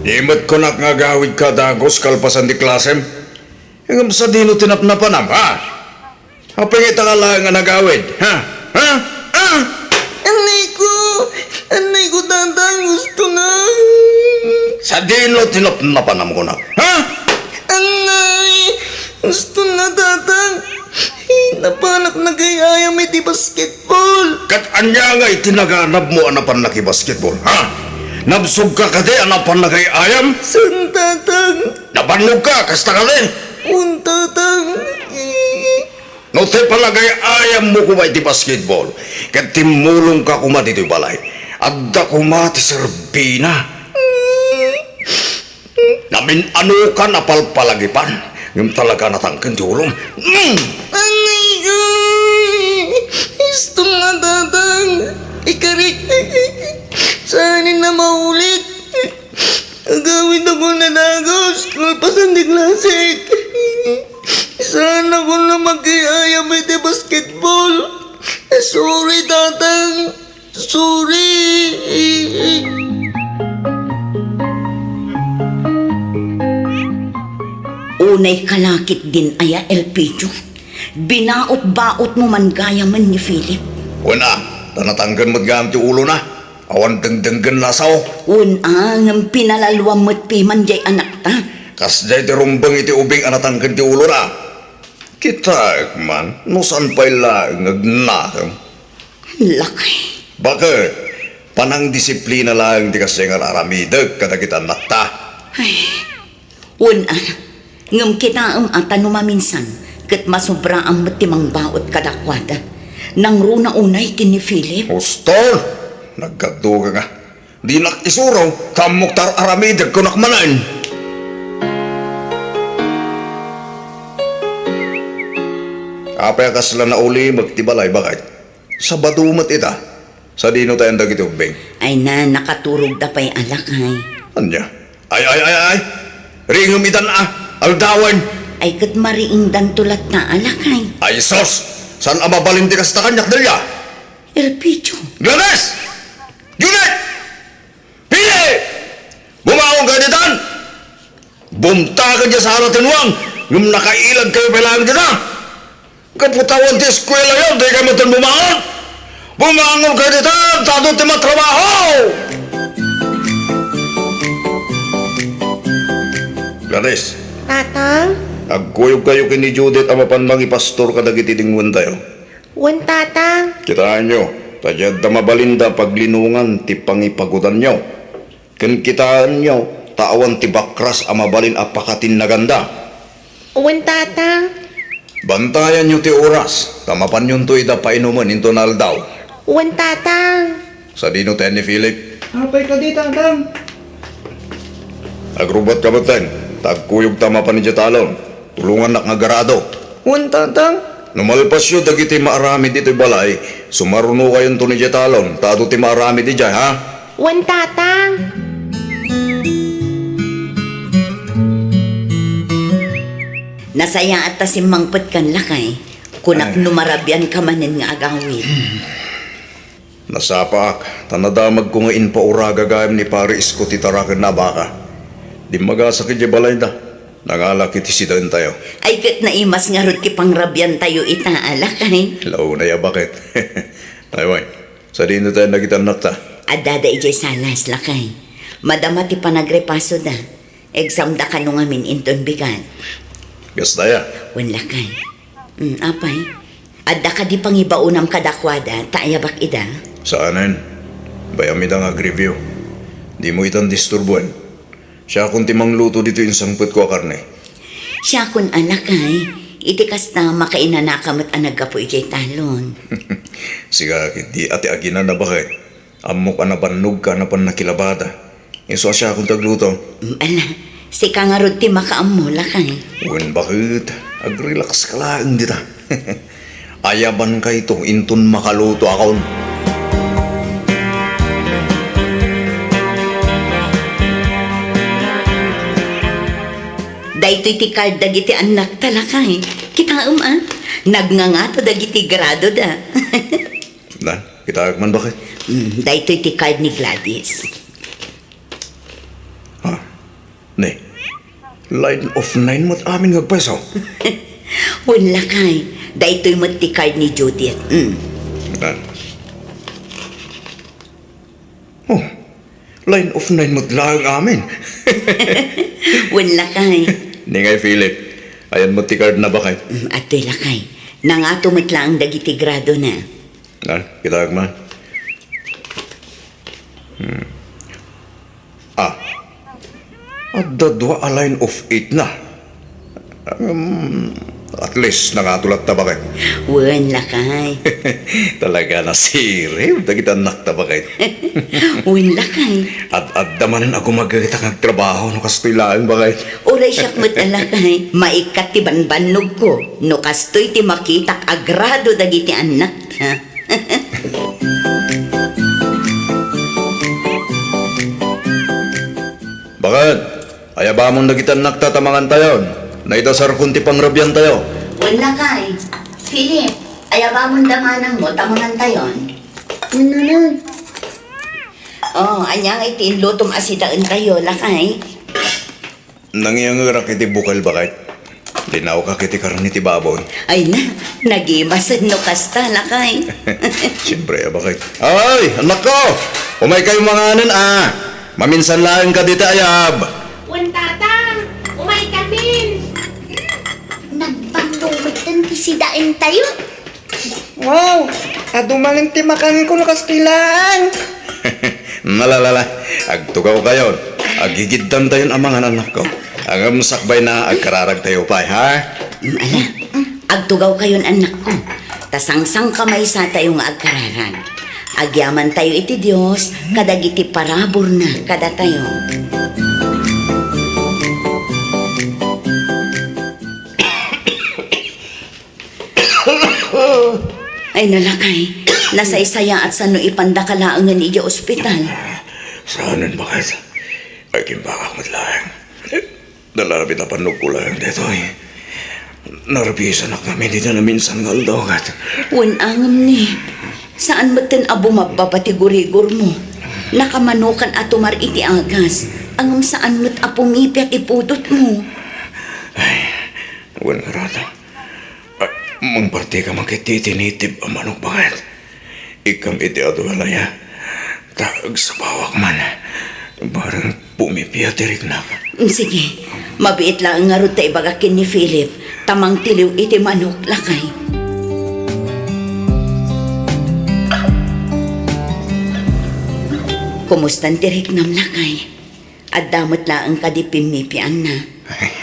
Di met kunak nga agawidka a dagus kalpasan ti klasem. Ngem sadino ti napnapanam, ha? Apay nga ita ka laeng a nagawid, ha? Ha? Ha? Anay ko! Anay ko, Tatang! Gusto na! Sadino ti napnapanam kunak, ha? Anay! Gusto na, Tatang! Napanak nagay-ayam iti basketball! Ket ania nga iti naganabmo a napannak iti basketball, ha? Nabsogka kadi a napan nagay-ayam? Saan, Tatang? Nabannogka, kasta kadi? Wen, Tatang. No ti panagay-ayammo koma iti basketball, ket timmulongka koma ditoy balay, adda koma ti serbina. Namin-anokan a palpalagipan, ngem talaga natangken ti ulom. Mm! Anay ko! Istom nga, Tatang! Ikarik! Saanen a maulit! Agawid ako a dagus, kalpasan ti klasek. Saan ako na magay-ayam iti basketball. Sorry, Tatang. Sorry. Unay ka la ketdin aya, Elpidio. Binaot-baotmo man gayamen ni Philip. Wen a, ta natangken met gayam ti ulona. Awan dengdenggenna a sao. Wen a, ngem pinalaluam met piman diay anakta. Kasdiay ti rumbeng iti ubing a natangken ti ulona. Kitaek man, no saan pay laeng nga agnakem. Lakay. Baket, panangdisiplina laeng ti kasdiay nga ar-aramidek kadagiti annakta. Ay, wen a, ngem kitaem a ta no maminsan, ket masobraam met ti mangbaot kadakuada. Nangruna unay ken ni Philip. Husto! Nagkadduka nga. Dinak isuro, ta ammok ta ar-aramidek kunak manen. Apay a kasla naulimek ti balay, baket? Sabado met ita. Sadino tayan dagiti ubbing? Ay na, nakaturogda pay a lakay. Ania? Ay, ay, ay, ay! Ringem itan a, aldawen! Ay, ket mariingdanto latta a lakay. Ay, sus! Saan a mabalin ti kasta kaniak, Delia? Elpidio. Gladys! Juliet! Pili! Bumangon kayo ditan! Bumtaken diay sala ti nuang, ngem nakailag kayo pay laeng dita. Gapu ta awan ti eskuelayo, dikay met bumangon. Bumangon kayo ditan, ta adu ti matrabaho! Gladys. Tatang? Agkuyog kayo ken ni Judith a mapan mangipastor kadagiti dingoentayo. Wen, Tatang. Kitaenyo, ta diadda mabalinda paglinongan ti pangipagudanyo. Ken kitaenyo, ta awan ti bakras a mabalin a pakatinnaganda. Wen, Tatang. Bantayanyo ti oras, ta mapanyonto ida painumen inton aldaw. Wen, Tatang. Sadino tayan ni Philip? Apay kadi, Tatang? Agrubatka metten, ta agkuyogta mapan idiay talon. Tulongannak nga agarado. Wen, Tatang. No malpasyo dagiti maaramid iti balay, sumarunokayonton idiay talon, ta adu ti maaramid idiay, ha? Wen, Tatang. Nasayaat ta simmangpetkan, lakay. Kunak Ay. No marabianka manen nga agawid. Nasapaak, ta nadamagko nga impauraga gayam ni Pare Isko ti tarakenna a baka. Dimmagasak idiay balayda. Nangalak iti sidaentayo. Ay, ket naimas ngarud ti pangrabiantayo ita a lakay. Launay a baket. Ay, wen, sadino tayan dagiti annakta? Addada idiay salas, lakay. Madama ti panagrepasoda. Examda kano ngamin inton bigat. Kasta aya? Wen, lakay. Mm, apay? Adda kadi pangibaonam kadakuada, ta ayabak ida? Saanen. Bayam ida nga agreview. Dimo itan disturboen. Siakon ti mangluto ditoy insangpetko a karne. Siakon a lakay, iti kasta, makainanaka met a naggapu idiay talon. Sika ketdi a ti aginan a baket. Ammok a nabannogka a napan nakilabada. Isu a siakon ti agluto. Mm, ala, sika ngarud ti makaammo, lakay. Wen, baket, agrelax ka laeng dita. Ayabankayto inton makalutoakon. Daytoy ti card dagiti annakta, lakay. Kitaem, a? Nagngangato dagiti gradoda. Na, kitaek man, baket. Mm, daytoy ti card ni Gladys. Ha? Ne? Line of nine met amin nga agpayso? Wen, lakay. Daytoy met ti card ni Judith. Mm. Na. Oh, line of nine met laeng amin. Wen, lakay. Ni ngay, Philip, ayan met ti card na, baket. Mm, adtoy, lakay. Nangato met laeng dagiti gradona. Ah, kitaek man. Hmm. Ah. Adda dua a line of eight na. Um, at least, nangato latta, baket. Wen, lakay. Talaga, nasirib dagiti annakta, baket. Wen, lakay. Ad-adda manen a gumagayta nga agtrabaho no kastoy laeng, baket. Uray siak met a lakay. Maikkat ti banbannogko no kastoy ti makitak a grado dagiti annakta. Baket, ayabamon dagiti annakta ta mangantayon. Naidasarkon ti pangrabiantayo. Wen, lakay. Philip, ayabamonda manangmo ta mangantayon. Wen, nanang. Oh, ania ngay ti inlutom a sidaentayo, lakay? Nangiyangerak iti bukel, baket. Linawkak iti karne ti babon. Ay na, nagimasen no kasta, lakay. Siempre, a, baket. Ay, annakko! Umaykayo manganen, a. Maminsan laeng kadi ti ayab. Wen, tatang, umaykamin. Nagbanno metten ti sidaentayo. Wow! Adu manen ti makanko no kastoy laeng. Nalalala, agtugawkayon. Agigiddantayon a mangan, annakko. Ngem sakbayna, agkararagtayo pay, ha? Mm, ala, agtugawkayon, annakko. Ta sangsangkamaysatayo nga agkararag. Agyamantayo iti Dios kadagiti paraburna kadatayo. Ay, nalakay. Nasaysayaat sano ipandaka laengen idiay ospital. Saanen, baket. Ay, kimbagak met laeng. Nalabit a pannogko laeng daytoy. Narbisanak ngamin iti naminsan nga aldaw, ket. Wen, angem ni. Saan metten a bumabbaba ti gurigormo. Nakamanokan a tumar iti agas. Ngem saan met a pumipia ti pudotmo. Ay, wen, ngarud. Ay, mangpartika man ket ti tinitib a manok, baket. Ikkam iti adu a laya, ta agsabawak man. Bareng pumipia ti riknak. Mm, sige, mabiit laeng ngarud ta ibagak ken ni Philip, ta mangtiliw iti manok, lakay. Kumustan ti riknam, lakay? Adda met laeng kadi pimmipianna? Ay,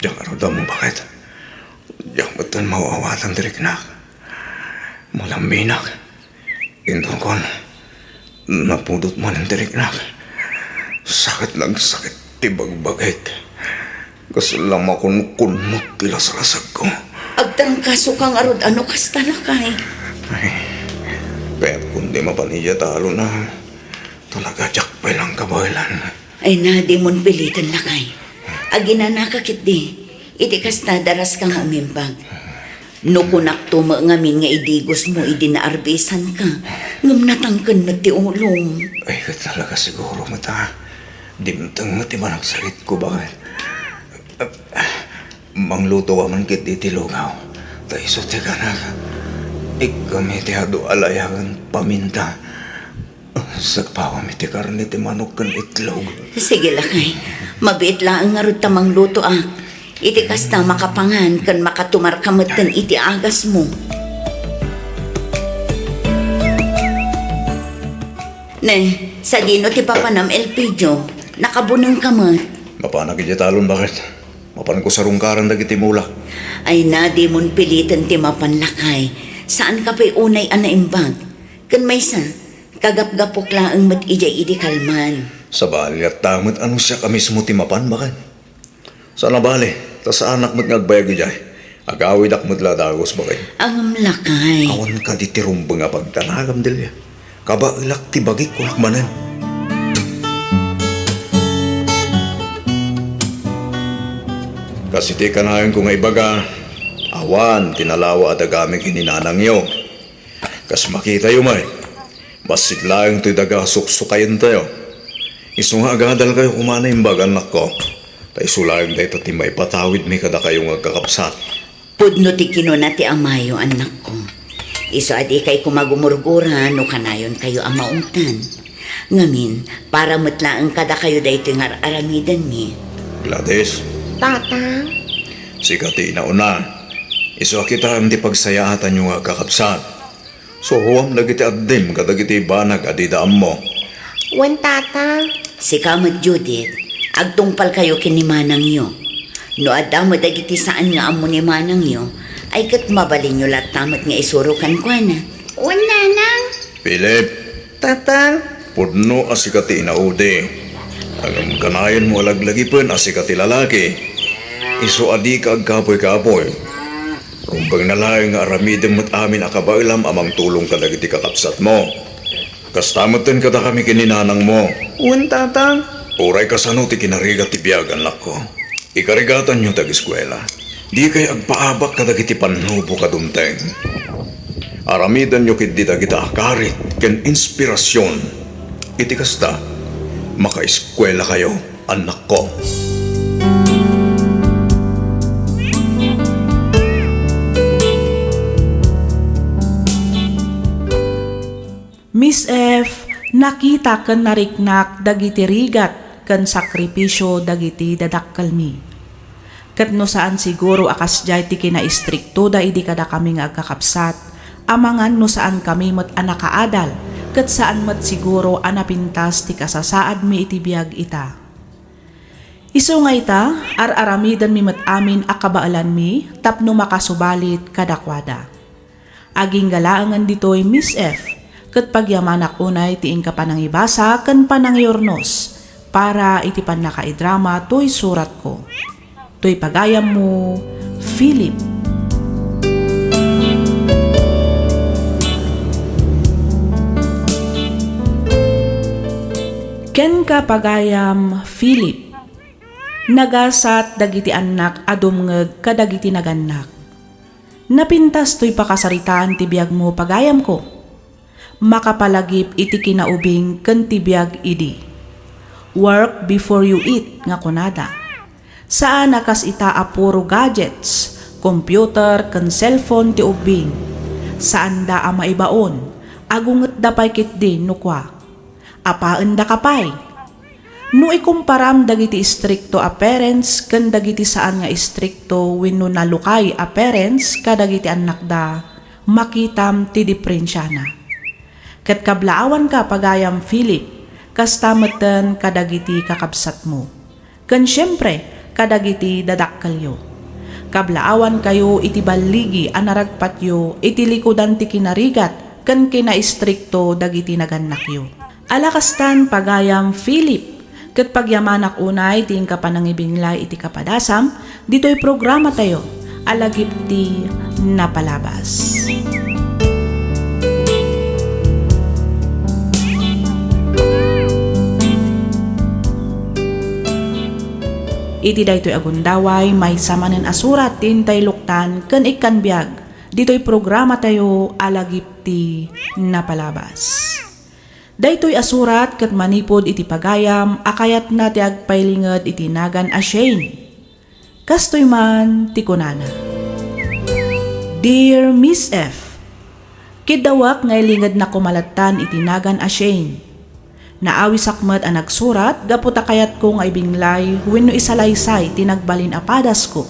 diak ngarud ammo, baket. Diak metten maaw-awatan ti riknak. Malamminak. Intonkon, napudot manen ti riknak. Sakit nga agsakit ti bagbagik. Kasla makunkunnot ti laslasagko. Agtrangkasoka ngarud a no kasta, lakay. Ay, kayatkon ti mapan idiay talon a. Talaga, diak pay laeng kabaelan. Ay na, dimon piliten, lakay. Aginanaka ketdi. Iti kasta, daraska nga umimbag. No kunakto met ngamin nga idigosmo idi naarbisanka, ngem natangken met ti ulom. Ay, ket talaga siguro met a dimteng met ti panagsakitko, baket. Manglutoka man ketdi iti lugaw, ta isu ti kanak. Ikkam iti adu a laya ken paminta. Sagpawam iti karne ti manok ken itlog. Sige, lakay. Mabiit laeng ngarud ta manglutoak. Iti kasta, makapangan ken makatumarka metten iti agasmo. Ne, sadino ti papanam, Elpidio? Nakabunengka met. Mapanak idiay talon, baket. Mapanko sarungkaran dagiti mulak. Ay na, dimon piliten ti mapan, lakay. Saanka pay unay a naimbag. Ken maysa, kagapgapok laeng met idiay idi kalman. Sabali, latta met a no siak a mismo ti mapan, baket. Saan a bale, ta saanak met nga agbayag idiay. Agawidak met la dagus, baket. Ngem lakay. Awan kadi ti rumbeng a pagdanagam, Delia. Kabaelak ti bagik, kunak manen. Kas iti kanayonko nga ibaga, awan ti nalawa a dagami ken ni nanangyo. Kas makitayo met, bassit laeng toy daga a suksukayentayo. Isu nga agadalkayo koma naimbag, annakko, ta isu laeng dayta ti maipatawidmi kadakayo nga agkakabsat. Pudno ti kinuna ti amayo, annakko. Isu a dikay koma gumurgura no kanayonkayo a maungtan. Ngamin, para met laeng kadakayo daytoy nga ar-aramidenmi. Gladys. Tatang. Sika ti inauna. Isu a kitaem ti pagsayaatanyo nga agkakabsat. Suroam dagiti addim kadagiti banag a dida ammo. Wen, Tata. Sika met, Judith, agtungpalkayo ken ni manangyo. No adda met dagiti saan nga ammo ni manangyo, ay ket mabalinyo latta met nga isuro kenkuana. Wen, Nanang. Philip. Tata. Pudno a sika ti inaudi. Ngem kanayonmo a laglagipen a sika ti lalaki. Isu a dika agkapuy-kapuy. Rumbengna laeng nga aramidem met amin a kabaelam a mangtulong kadagiti kakabsatmo. Kasta metten kadakami ken ni nanangmo. Wen, Tatang. Uray kasano ti kinarigat ti biag, annakko, ikarigatanyo ti ageskuela. Dikay agpaabak kadagiti pannubok a dumteng. Aramidenyo ketdi dagita a karit ken inspirasion. Iti kasta, makaeskuelakayo, annakko. Miss F, nakita ken nariknak dagiti rigat ken sakripisio dagiti dadakkelmi. Ket no saan siguro a kasdiay ti kinaistriktoda idi kadakami nga agkakabsat, amangan no saankami met a nakaadal, ket saan met siguro a napintas ti kasasaadmi iti biag ita. Isu nga ita, ar-aramidenmi met amin a kabaelanmi tapno makasubalit kadakuada. Agingga laengen ditoy, Miss F, ket pagyamanak unay ti inka panangibasa ken panangiurnos para iti pannakaidrama toy suratko. Toy pagayammo, Philip. Kenka, pagayam Philip, nagasat dagiti annak a dumngeg kadagiti nagannak. Napintas toy pakasaritaan ti biagmo, pagayamko. Makapalagip iti kinaubing ken ti biag idi. Work before you eat, nga kunada. Saan a kas ita a puro gadgets, computer, ken cellphone ti ubbing. Saanda a maibaon, agungetda pay ketdi no kua. Apaendaka pay. No ikumparam dagiti istrikto a parents ken dagiti saan nga istrikto wenno nalukay a parents kadagiti annakda, makitam ti diprensiana. Ket kablaawanka, pagayam Philip, kasta metten kadagiti kakabsatmo. Ken siempre, kadagiti dadakkelyo. Kablaawankayo iti balligi a naragpatyo iti likudan ti kinarigat ken kinaistrikto dagiti nagannakyo. Ala kastan, pagayam Philip, ket pagyamanak unay ti inka panangibinglay iti kapadasam ditoy programatayo a Lagip ti Napalabas. Iti daytoy a gundaway, maysa manen a surat ti intay luktan ken ikkan biag ditoy programatayo a Lagip ti Napalabas. Daytoy a surat ket manipud iti pagayam a kayatna ti agpailinged iti nagan a Shane. Kastoy man ti kunana, Dear Miss F, kiddawek nga ilingednak koma lattan iti nagan a Shane. Naawisak met a nagsurat gapu ta kayatko nga ibinglay wenno isalaysay ti nagbalin a padasko.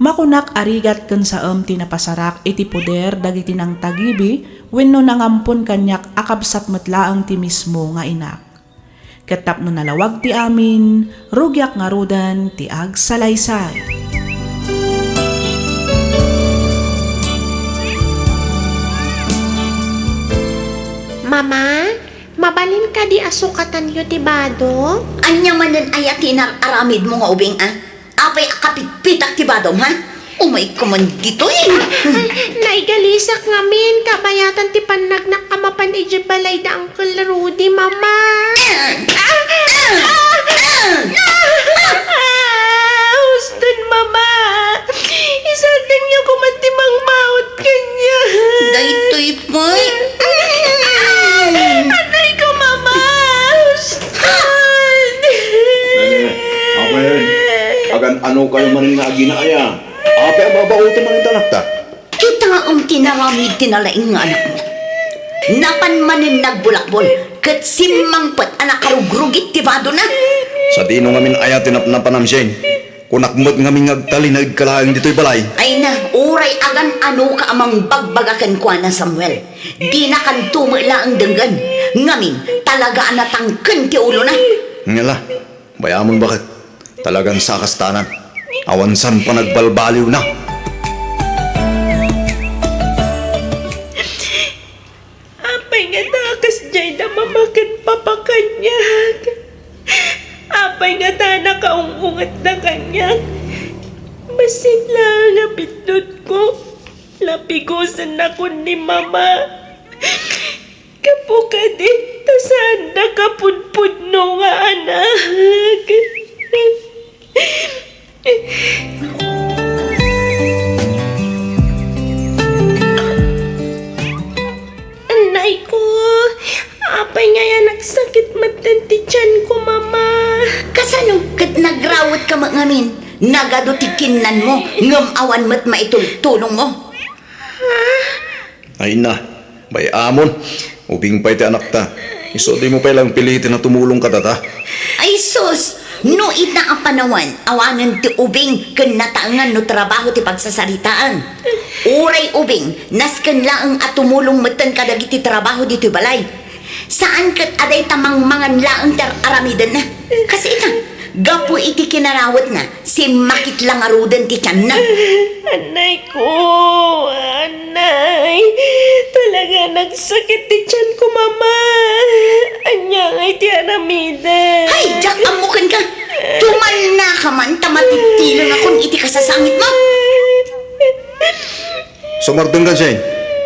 Makunak a rigat ken saem ti napasarak iti poder dagiti nangtagibi wenno nangampon kaniak a kabsat met laeng ti mismo nga inak. Ket tapno nalawag ti amin, rugiak ngaruden ti agsalaysay. Mama, Mabalin kadi a sukatanyo ti bado? Ania manen aya ti inar-aramidmo nga ubing, a? Apay a kapitpitak ti badom, ha? Umayka man ditoy. Naigalisak ngamin, kabayatan ti pannagnak a mapan idiay balay da Uncle Rudy, Mama. Ah! Ah! Ah! Ah! Huston, Mama. Isardengyo koma ti mangbaut kaniak. Daytoy pay. Anay ko, Mama. Huston. Nene, apayen? Agan-ano kayo manen nga agina aya? Apay a babaoten manen ti anakta? Kitaem ti inaramid ti nalaing nga anakmo. Napan manen nagbulakbol, ket simmangpet a nakarugrugit ti badona. Sadino ngamin aya ti napnapanam, Shane? Kunak met ngamin nga agtalinaedka laeng ditoy balay. Ay na, uray agan-anoka a mangbagbaga kenkuana, Samuel. Dinakanto met laeng denggen. Ngamin, talaga a natangken ti ulona. Ngala, bayamon baket. Talagan sa kastanan. Awan san panagbalbaliwna. Apay ngata a kasdiay da Mama ken Papa kaniak? Apay ngata a nakaung-ungetda kaniak? Bassit laeng a bitdutko, lapigosennakon ni Mama. Gapu kadi ta saanda kapudpudno nga anak. Annay ko, apay ngay a nagsakit metten ti tianko, Mama? Kasano ket nagrawetka met ngamin? Nagadu ti kinnanmo, ngem awan met maitultulongmo. Ha? Ay na, bay-amon. Ubing pay ti anakta. Isu dimo pay lang piliten a tumulong kadata. Ay sus! No ita a panawen, awanen ti ubing ken nataengan no trabaho ti pagsasaritaan. Uray ubing, nasken laeng a tumulong metten kadagiti trabaho ditoy balay. Saan ket a dayta mangmangan laeng ti ar-aramidenna. Kas ita, gapu iti kinarawetna, simmakit la ngaruden ti tianna. Annay ko, annay. Talaga nagsakit ti tianko, Mama. Ania ngay ti aramidek? Hay, diak ammo kenka. Tumalnaka man ta matitilenakon iti kasasangitmo. Sumardengka, Shane.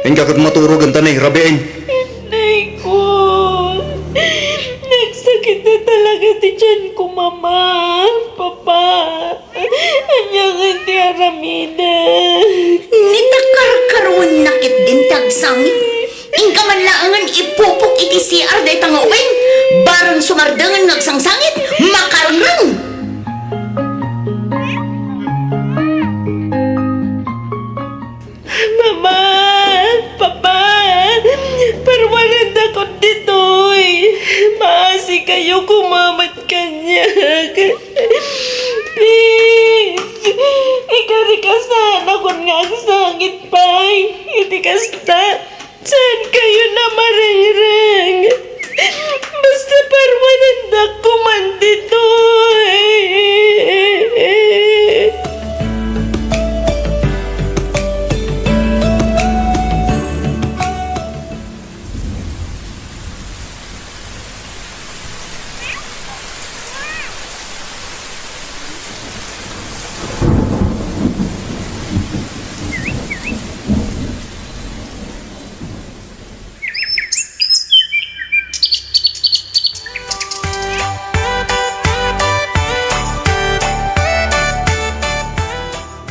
Inka ket maturog ta ni rabiin. Nay ko, nagsakit na talaga ti tiyan ko, Mama, Papa. Ania ngay ti aramidek? Ni ta karkaruenna ketdin ti agsangit. Inka man laengen ipupok iti C R dayta nga ubing. Bareng sumardengen nga agsangsangit, makarengreng. Mama, Papa, parwanendakon ditoy. Maasikayo koma met kaniak. Please, ikarikasanakon nga agsangit pay. Iti kasta, saankayo na marengreng. Basta parwanendak koman ditoy.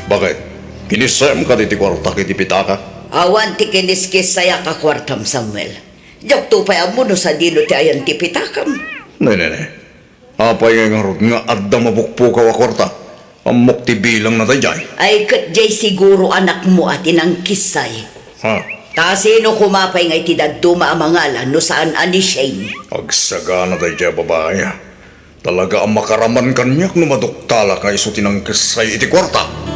Bakit? Kinissayam kadi ti kuartak iti pitakak? Awan ti kiniskissayak a kuartam, Samuel. Diakto pay ammo no sadino ti ayan ti pitakam. Ne, ne, ne. Apay ngay ngarud nga adda mapukpukaw a kuarta? Ammok ti bilangna daydiay. Ay, ket diay siguro anakmo a ti nangkissay. Ha? Ta sino koma pay ngay ti dadduma a mangala no saan a ni Shane? Agsagana daydiay a babai. Talaga a makaraman kaniak no maduktalak nga isu ti nangkissay iti kuarta.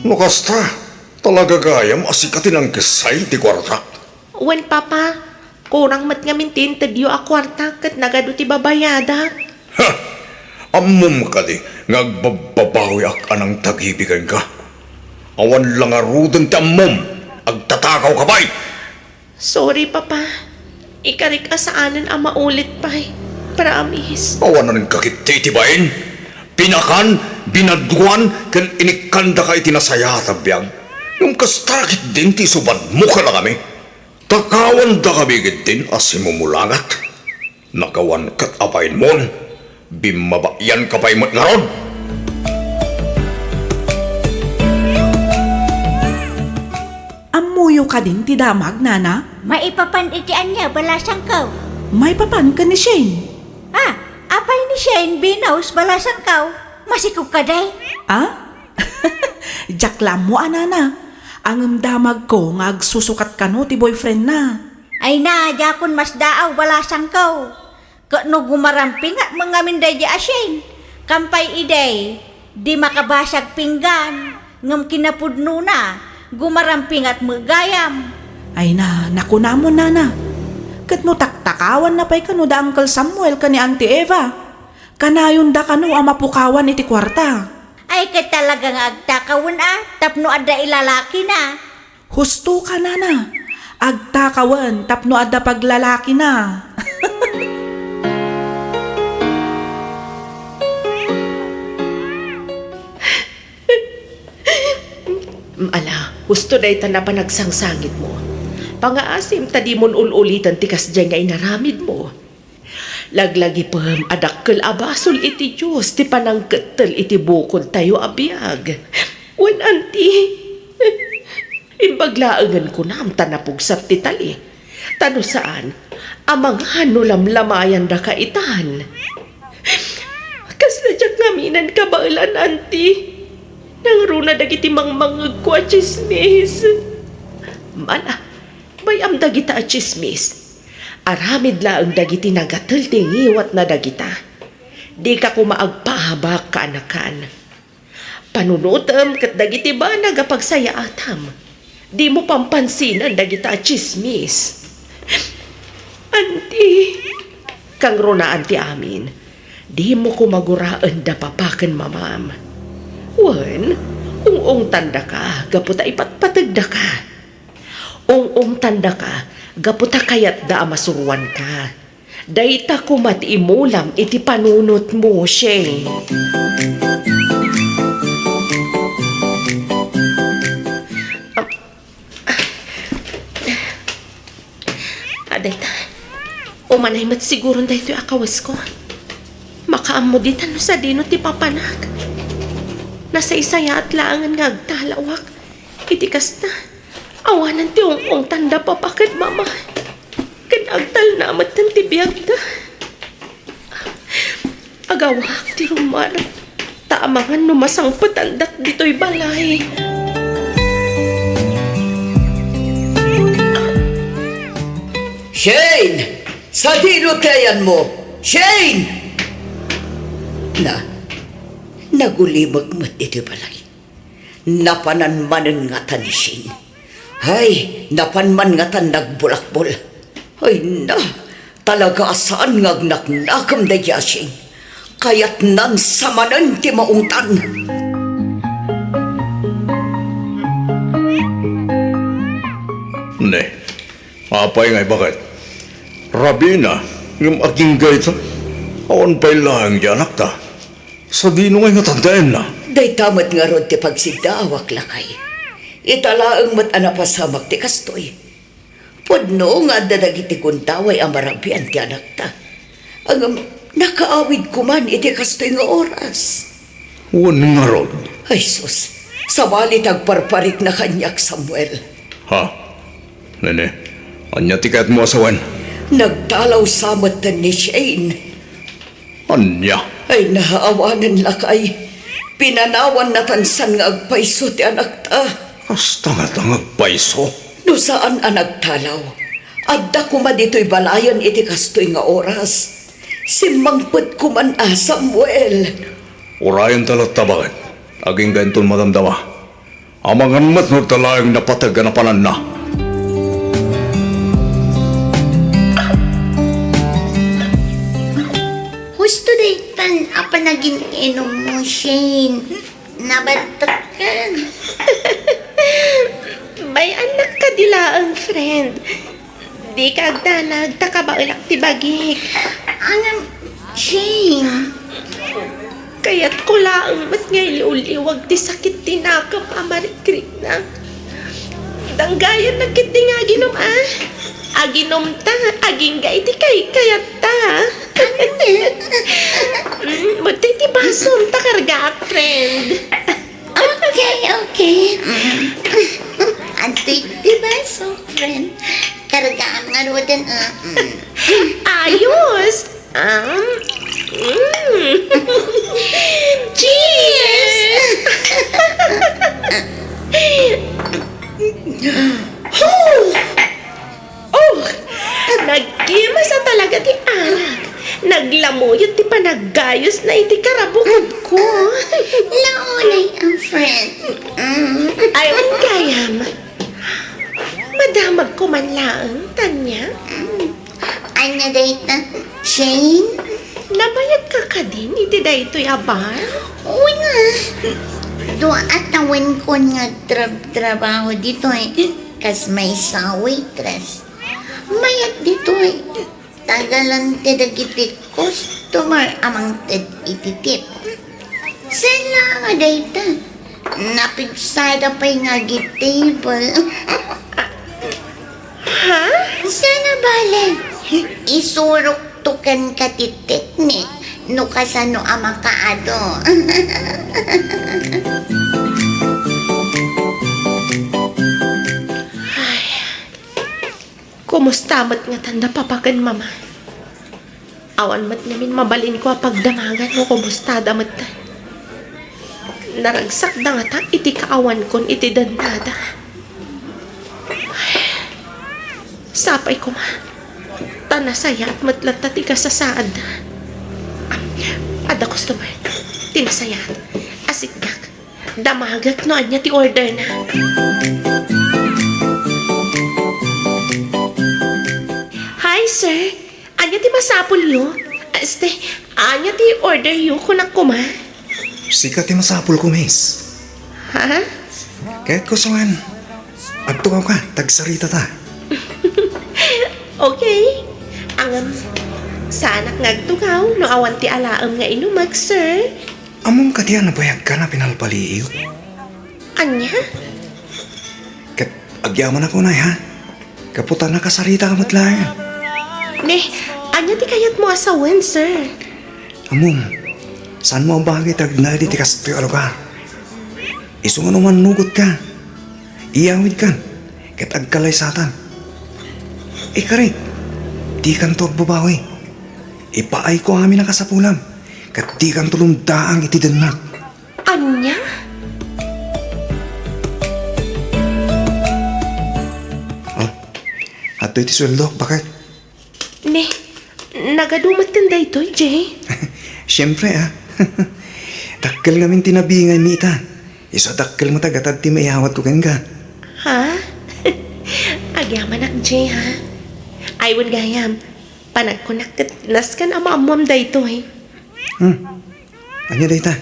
No kasta, talaga gayam a sika ti nangkissay iti kuarta? Wen, Papa, kurang met ngamin ti integyo a kuarta ket nagadu ti babayadak. Ha! Ammom kadi nga agbabbabawiak a nangtagibi kenka? Awan la ngaruden ti ammom, agtatakaw ka pay! Sorry, Papa. Ikarik a saanen a maulit pay. Promise. Awanen ka ketdi iti bain. Pinakan, binadwan, ken inikkandaka iti nasayaat a biag. Ngem kasta ketdin ti isubadmo kadakami. Takawandakami ketdin a simumulangat. Nakawan ket a bainmon, bimmabayanka pay met ngarud. Ammoyo kadin ti damag, Nana? Maipapan iti ania, balasangko? Maipapan ken ni Shane. Ah, apay ni Shane, Venus, balasangko? Masikog kadi? Ah? Diak la ammo a, Nana. Ngem damagko nga agsusukat kano ti boyfriendna. Ay na, diakon masdaaw, balasangko. Ket no gumarampingat met ngamin daydi a Shane, kampay idi, di makabasag pinggan, ngem kinapudnona, gumarampingat met gayam. Ay na, nakunamon, Nana. Ket no taktakawanna pay kano da Uncle Samuel ken ni Auntie Eva, kanayonda kano a mapukawan iti kuarta. Ay, ket talaga nga agtakawen a, tapno adda ilalakina. Husto ka, Nana. Agtakawen tapno adda paglalakina. Ala, husto dayta a panagsangsangitmo. Pangaasim ta dimon ul-uliten ti kasdiay nga inaramidmo. Laglagipem a dakkel a basol iti Dios ti panangkettel iti bukodtayo a biag. Wen, Auntie, imbag laengen kunam ta napugsat ti tali. Ta no saan, amangan no lamlamayandaka itan. Kasla diak ngaminen kabaelan, Auntie. Nangruna dagiti mangmangngegko a tsismis. Ala, bay-am dagita a tsismis. Aramid laeng dagiti nagatel ti ngiwatna dagita. Dika koma agpaabak, kaanakan. Panunotem ket dagiti banag a pagsayaatam. Dimo pampansinan dagita a tsismis. Auntie, kangrunaan ti amin. Dimo koma guraen da papa ken mamam. Wen, ung-ungtandaka gapu ta ipatpategdaka. Ung-ungtandaka gapu ta kayatda a masuroanka. Dayta koma ti imulam iti panunotmo, Shane. Ah, dayta. Umanay met siguron daytoy a kawesko. Makaammo ditan no sadino ti papanak. Nasaysayaat laengen nga agtalawak. Iti kasta, awanen ti ung-ungtanda papa ken mama. Ken agtalna metten ti biagda. Agawak ti rummuar, ta amangan no masangpetandak ditoy balay. Shane! Sadino ti ayanmo? Shane! Na, nagulimek met iti balay. Napanan manen ngata ni Shane. Ay, napan man ngatan nagbulakbol. Ay na, talaga a saan nga agnaknakem daydi a Shane. Kayatnan sa manen ti maungtan. Ne, apay ngay baket? Rabina, ngem agingga ita. Awan pay laeng di anakta. Sadino ngay nga tandaenna? Dayta met ngarud ti pagsiddaawak, lakay. Ita laeng met a napasamak ti kastoy. Pudno nga adda dagiti gundaway a marabian ti anakta. Ngem nakaawid koman iti kastoy nga oras. Wen ngarud? Ay sus, sabali ti agparparikna kaniak, Samuel. Ha? Nene, ania ti kayatmo a sawen? Nagtalaw sa metten ni Shane. Ania? Ay, naawanen lakay. Pinanawan natan san nga agpayso ti anakta. Kasta nga ta nga agpayso? No saan a nagtalaw, adda koma ditoy balayen iti kastoy nga oras. Simmangpet koman a, Samuel. Urayen ta latta, baket. Agingga inton madamdama. Amangan met no adda laeng napateg a napananna. Husto daytan a panagin-inummo, Shane. Nabantekkan. Bay-annak kadi laeng, friend. Dika agdanag, ta kabaelak ti bagik. Anam, Shane. Kayatko laeng met nga iliwliwag ti sakit ti nakep a marikriknak. Danggayannak ketdi nga aginom, a. Aginomta, agingga iti kay-, kayatta. Mm, adtoy ti basom, ta kargaak, friend. Okay, okay. Mm. Adtoy ti baso, friend. Kargaam ngaruden, a. Mm. Ayos! Um, mm. Cheers! Oh! Oh! Nagkimasa talaga ti arak. Naglamuyot ti panaggayosna iti karabukodko. Launay, a, friend. Mm. Ay, wen gayam. Madamagko man laeng, Tanya. Mm. Ania dayta, Shane? Nabayagka kadin iti daytoy a bar? Wen a. Dua a tawenkon nga agtrab-trabaho ditoy kas maysa a waitress. Mayat ditoy, tagalan ti dagiti customer a mangted iti tip. Saan la nga dayta? Napigsada pay nga agi table. Ha? Saan a bale? Isurokto kenka ti teknik no kasano a makaado. Ay, kumusta met ngatan da papa ken mama? Awan met ngamin mabalinko a pagdamagan no kumustada met. Naragsakda ngata iti kaawankon iti dennada. Sapay koma, ta nasayaat met latta ti kasasaadda. Adda customer. Ti nasayaat. Asikgak. Damagek no ania ti orderna. Hi, sir. Ania ti masapulyo? Este, ania ti orderyo, kunak koma? Sika ti masapulko, miss. Ha? Ket kusuan, agtugawka, ta agsaritata. Okay. Ngem, saanak nga agtugaw no awan ti alaem nga inumek, sir. Ammom kadi a nabayagkan a pinalpaliiyo? Ania? Ket agyamanak unay, ha? Gapu ta nakasarita ka met laeng. Ne, ania ti kayatmo a sawen, sir? Ammom, saanmo a bagay ti agnaed iti kastoy a lugar. Isu nga no mannugotka, iyawidkan, ket agkalaysatan. Ikarit, dikanto agbabawi. Ipaayko amin a kasapulam, ket dikanto lumdaang iti dennak. Ania? Oh, adtoy ti sueldok, baket. Ne, nagadu metten daytoy, Jay? Siempre, a. Dakkel ngamin ti nabingaymi ita. Isu a dakkel met a gatad ti maiyawatko kenka. Ha? Agyamanak, Jay, ha? Ay, wen gayam. Panagkunak ket nasken a maammoam daytoy. Hmm. Ania dayta?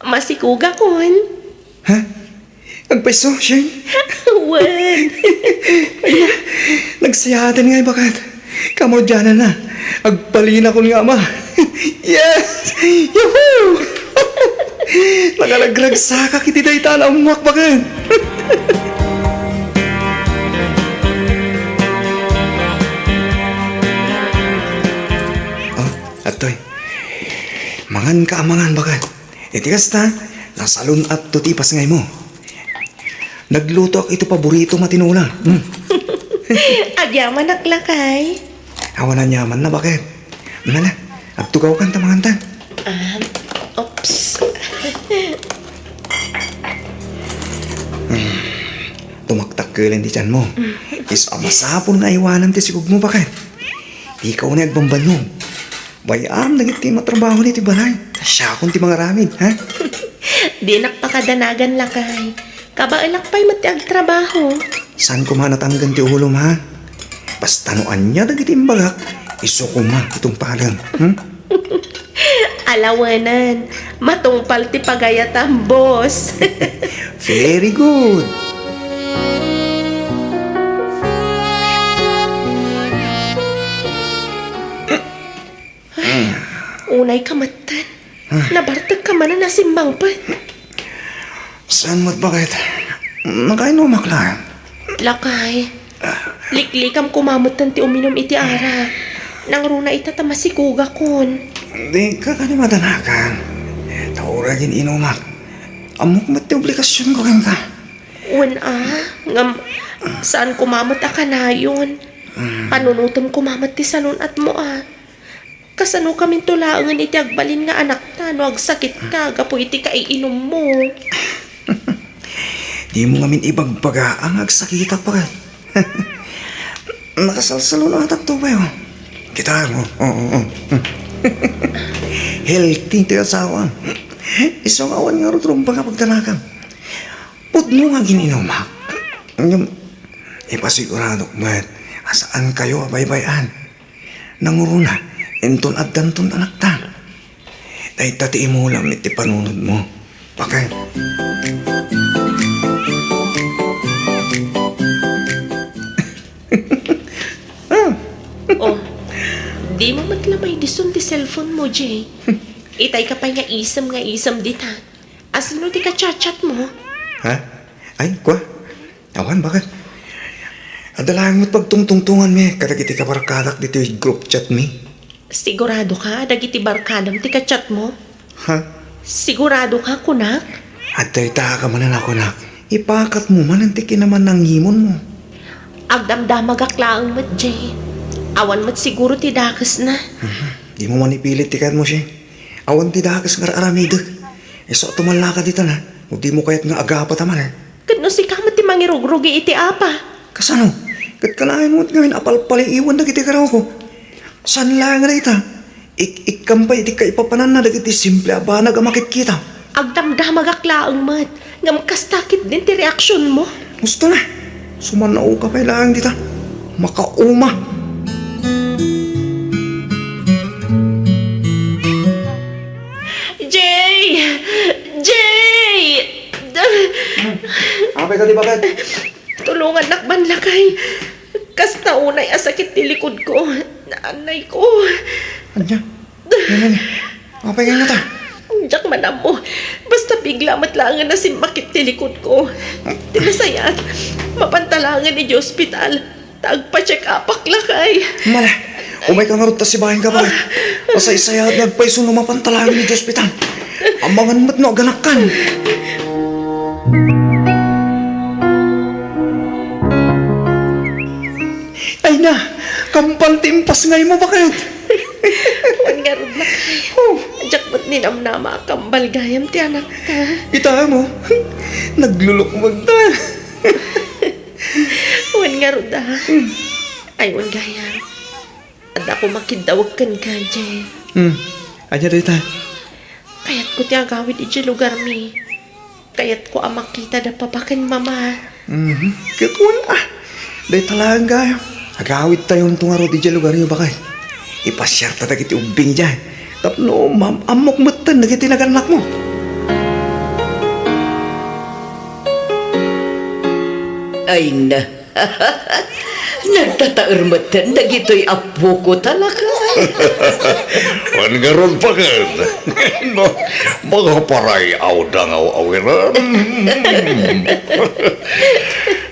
Masikugakon. Ha? Agpayso, Shane? Wen. Ay, nagsayaaten ngay, baket. Kamaudiananna, agbalinakon nga ama. Yes! Yahoo! Nakaragragsakak iti dayta a naammoak, baket. Oh, adtoy. Manganka a mangan, baket. Iti kasta, nasalun-atto ti ipasngaymo. Naglutoak iti paboritom a tinola. Mm. Agyamanak, lakay. Awan aniamanna, baket. Nala, agtugawkan ta manganta. Ah, oops. Mm. Tumaktakkelen ti tianmo. Isu a masapul nga aywanam ti sigogmo, baket. Dika unay agbambannog. Bay-am dagiti matrabaho iti balay. Siakon ti mangaramid, ha? Dinak pakadanagan, lakay. Kabaelak pay met ti agtrabaho. Saan koma natanggan ti ulom, ha? Basta no ania dagiti imbagak, isu koma ti tungpalem, hmm? Alawenen, matungpal ti pagayatam, boss. Very good. Unay ka metten. Nabartek ka manen a simmangpet. Saan met baket? Nakainumak laeng. Lakay, liklikam koma metten ti uminum iti arak. Nangruna ita ta masigugakon. Di ka kadi madanakan. Ta uray gin-inumak. Ammok met ti obligasionko kenka. Wen a, ngem saan koma met a kanayon. Panunotem koma met ti salun-atmo a. Kasano kaminto laengen iti agbalin nga anakta no agsakitka gapu iti kaiinummo? Dimo ngamin ibagbaga nga agsakitak, baket. Nakasalsalun-atak to, bay, o. Kita mo, o, o, o. Healthy ti asawam. Isu nga awan ngarud rumbeng a pagdanakam. Pudno nga gin-inumak. Ngem, ipasiguradok met a saankayo a baybay-an. Nanguruna, inton addanton anakta. Dayta ti imulam iti panunotmo. Baket. Ah. O, dimo met la maidison ti cellphone mo, Jay. Itay ka pay nga isem nga isem dita. Asino ti ka-chat-chat mo? Ha? Ay, kua? Awan, baket. Adda laeng met pagtungtungtonganmi kadagiti kabarkadak ditoy group chat mi. Sigurado ka a dagiti barkadam ti ka-chat mo? Ha? Sigurado ka, kunak? Adda ita ka manen a kunak. Ipakatmo manen ti kinamannangimonmo. Agdamdamagak laeng met, Jay. Awan met siguro ti dakesna. Mhm. Dimo man ipilit ti kayatmo, Shay. Awan ti dakes nga ar-aramidek. Isu a tumallaka ditan a, no dimo kayat nga agapata manen. Ket no sika met ti mangirugrugi iti apa? Kasano? Ket kanayon met ngamin a palpaliiwen dagiti garruko. Saan laeng a dayta? Ik-, ikkam pay iti kaipapananna dagiti simple a banag a makitkita. Agdamdamagak laeng met, ngem kasta ketdin ti reaksionmo. Husto na. Sumannaoka pay laeng dita. Makauma. Jay! Jay! Apay ka di, baket? Tulongannak man, lakay. Kasta unay a sakit ti likod ko. Naannay ko. Ania? Ania, ania? Apay nga ta? Diak man ammo. Basta bigla met laengen a simmakit ti likod ko. Ti nasayaat, mapanta laengen iti ospital. Ta agpa-check-upak, lakay. Mala, umayka ngarud ta sibaenka, baket. Masaysayaat nga agpayso no mapanta laengen iti ospital. Amangan met no aganakkan. Ay na, kambal ti impasngaymo, baket. Wen ngarud, lakay. Oh. Diak met ninamnama a kambal gayam ti anakta. Ita mo, naglulukmagta. Wen ngarud a. Ay, wen gayam. Adda koma kiddawek kenka, Jay. Hmm. Ania dayta? Kayatko ti agawid idiay lugarmi. Kayatko a makita da papa ken mama. Mhm. Ket wen a. Dayta laeng gayam. Agawidtayonto ngarud idiay lugaryo, baket. Ipasiarta dagiti ubbing idiay. Tapno maam-ammok metten dagiti nagannakmo. Ay na. Nagtataer metten dagitoy appoko, talaka. Wen ngarud, baket. No, makaparay-aw da nga aw-awiren.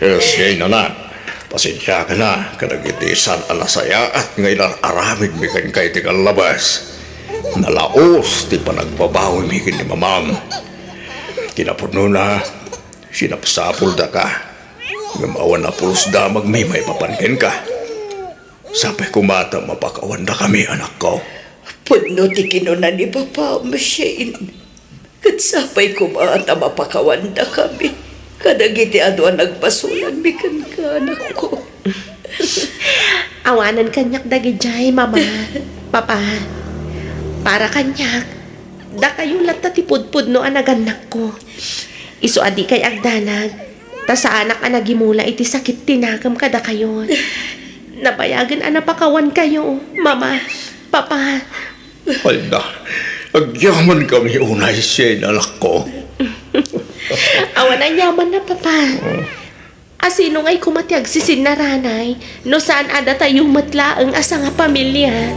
Eh, siya, inana, pasensiakan a kadagiti saan a nasayaat nga inar-aramidmi kenka iti kallabas. Nalaus ti panagbabawimi ken ni mamam. Kinapudnona, sinapsapoldaka. Ngem awan a pulos damagmi maipapan kenka. Sapay koma ta mapakawandakami, anakko. Pudno ti kinuna ni Papa, Shane. Ket sapay koma ta mapakawandakami kadagiti adu a nagbasolanmi kenka, anakko. Awanen kaniak dagidiay, Mama, Papa. Para kaniak, dakayo latta ti pudpudno a nagannakko. Isu a dikay agdanag, ta saanak a nagimula iti sakit ti nakem kadakayo. Nabayagen a napakawankayo, Mama, Papa. Ay na, agyamankami unay, Shane, anakko. Awan a yamanna, Papa. Asino ngay koma ti agsisinnaranay no saan a datayo met laeng a sangapamilia?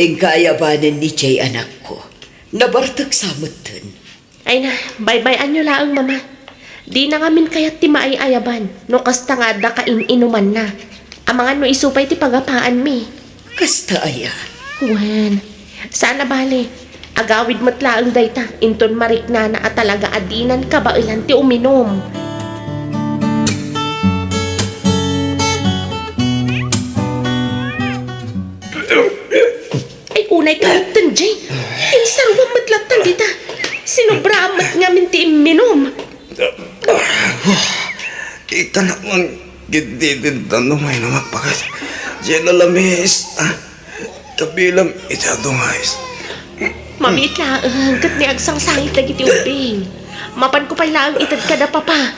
Inka ayabanen ni Jay, anakko. Nabartek sa metten. Ay na, baybay-anyo laeng, Mama. Dina ngamin kayat ti maay-ayaban no kasta nga adda kain-inumanna. Amangan no isu pay ti pagapaanmi. Kasta aya? Wen, saan a bale. Agawid met laeng dayta, inton mariknana a talaga a dinan kabaelan ti uminum. Ay, unay ka metten, Jay. Insaruam met latta dita. Sinobraan met ngamin ti imminum. Kitanak man ket di din danum ay namakpakat. Diay lalamis, ah, kabilam iti adu nga ayos. Mamiit laeng ket ni agsangsangit dagiti ubbing. Mapanko pay laeng ited kada papa.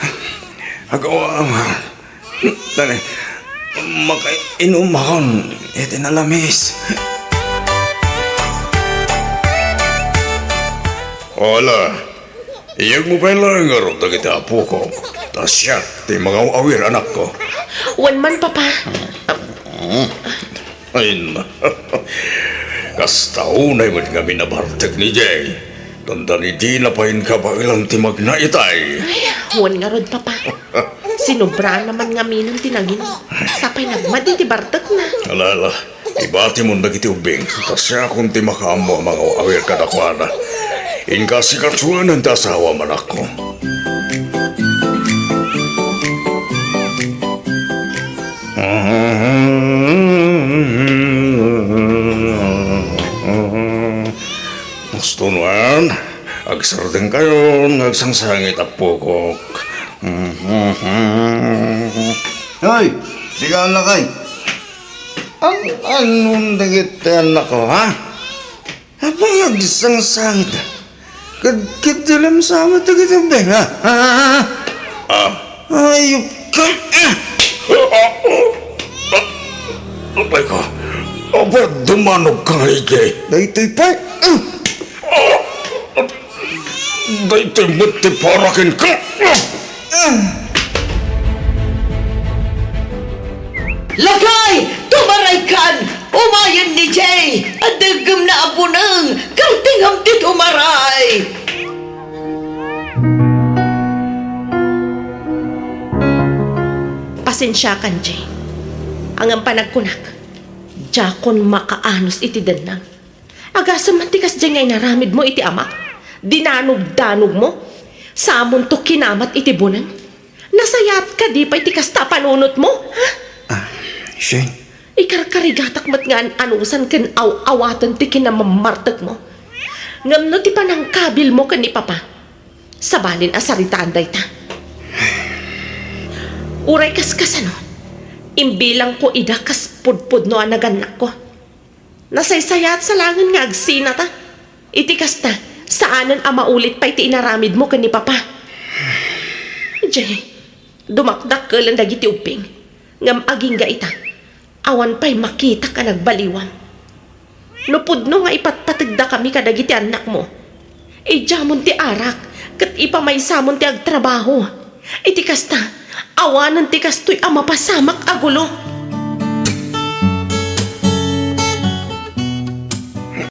Agaw, ama. Dali, makainumakon iti nalamis. Ala, iyegmo pay laeng ngarud dagiti apokok, ta siak ti mangaw-awir, anakko. Wen man, Papa. Ay, na. Kasta unay met ngamin a bartek ni Jay. Dandani dina pay inkabaelan ti magna itay. Ay, wen ngarud, Papa. Sinobraan man ngaminen ti nangin. Sapay nagmadi ti bartekna. Ala, ala. Ibatimon dagiti ubbing. Ta siakon ti makaammo a mangaw-awir kadakuada. Inka sikasuanan ti asawam, anakko. Gusto nuan, agsardengkayon nga agsangsangit a pukok. Hoy, sika, anakay. An-, annon dagiti annakko, ha? Apay agsangsangit? Kad-, kadalem sa met dagiti ubbing, ha? Ha? Ah. Ayop ka, ah! Apay ka? Apay, dumanog ka nga igi? Daytoy pay, ah! Daytoy met ti para kenka! Lakay, tumaraykan! Umayen ni Jay! Adda gemna a buneng! Kartingam ti tumaray! Pasensiakan, Jay. Ngem panagkunak, diakon makaanus iti dennang. Agasem man ti kasdiay nga inaramidmo iti amak, dinanogdanogmo, samonto kinamat iti buneng. Nasayaat kadi pay ti kasta a panunotmo, ha? Ah, Shane. Ikarkarigatak met nga an-anusan ken aw-awaten ti kinamammartekmo. Ngem no ti panangkabilmo ken ni Papa, sabalin a saritaan dayta. Uray kaskasano, imbilangko ida kas pudpudno a nagannakko. Nasaysayaat sa laengen nga agsinata. Iti kasta, saanen a maulit pay ti inaramidmo ken ni Papa. Jay, dumakdakkelen dagiti ubbing, ngem agingga ita, awan pay makitak a nagbaliwam. No pudno nga ipatpategdakami kadagiti annakmo, idiamon ti arak ket ipamaysamon ti agtrabaho. Iti kasta, awanen ti kastoy a mapasamak a gulo.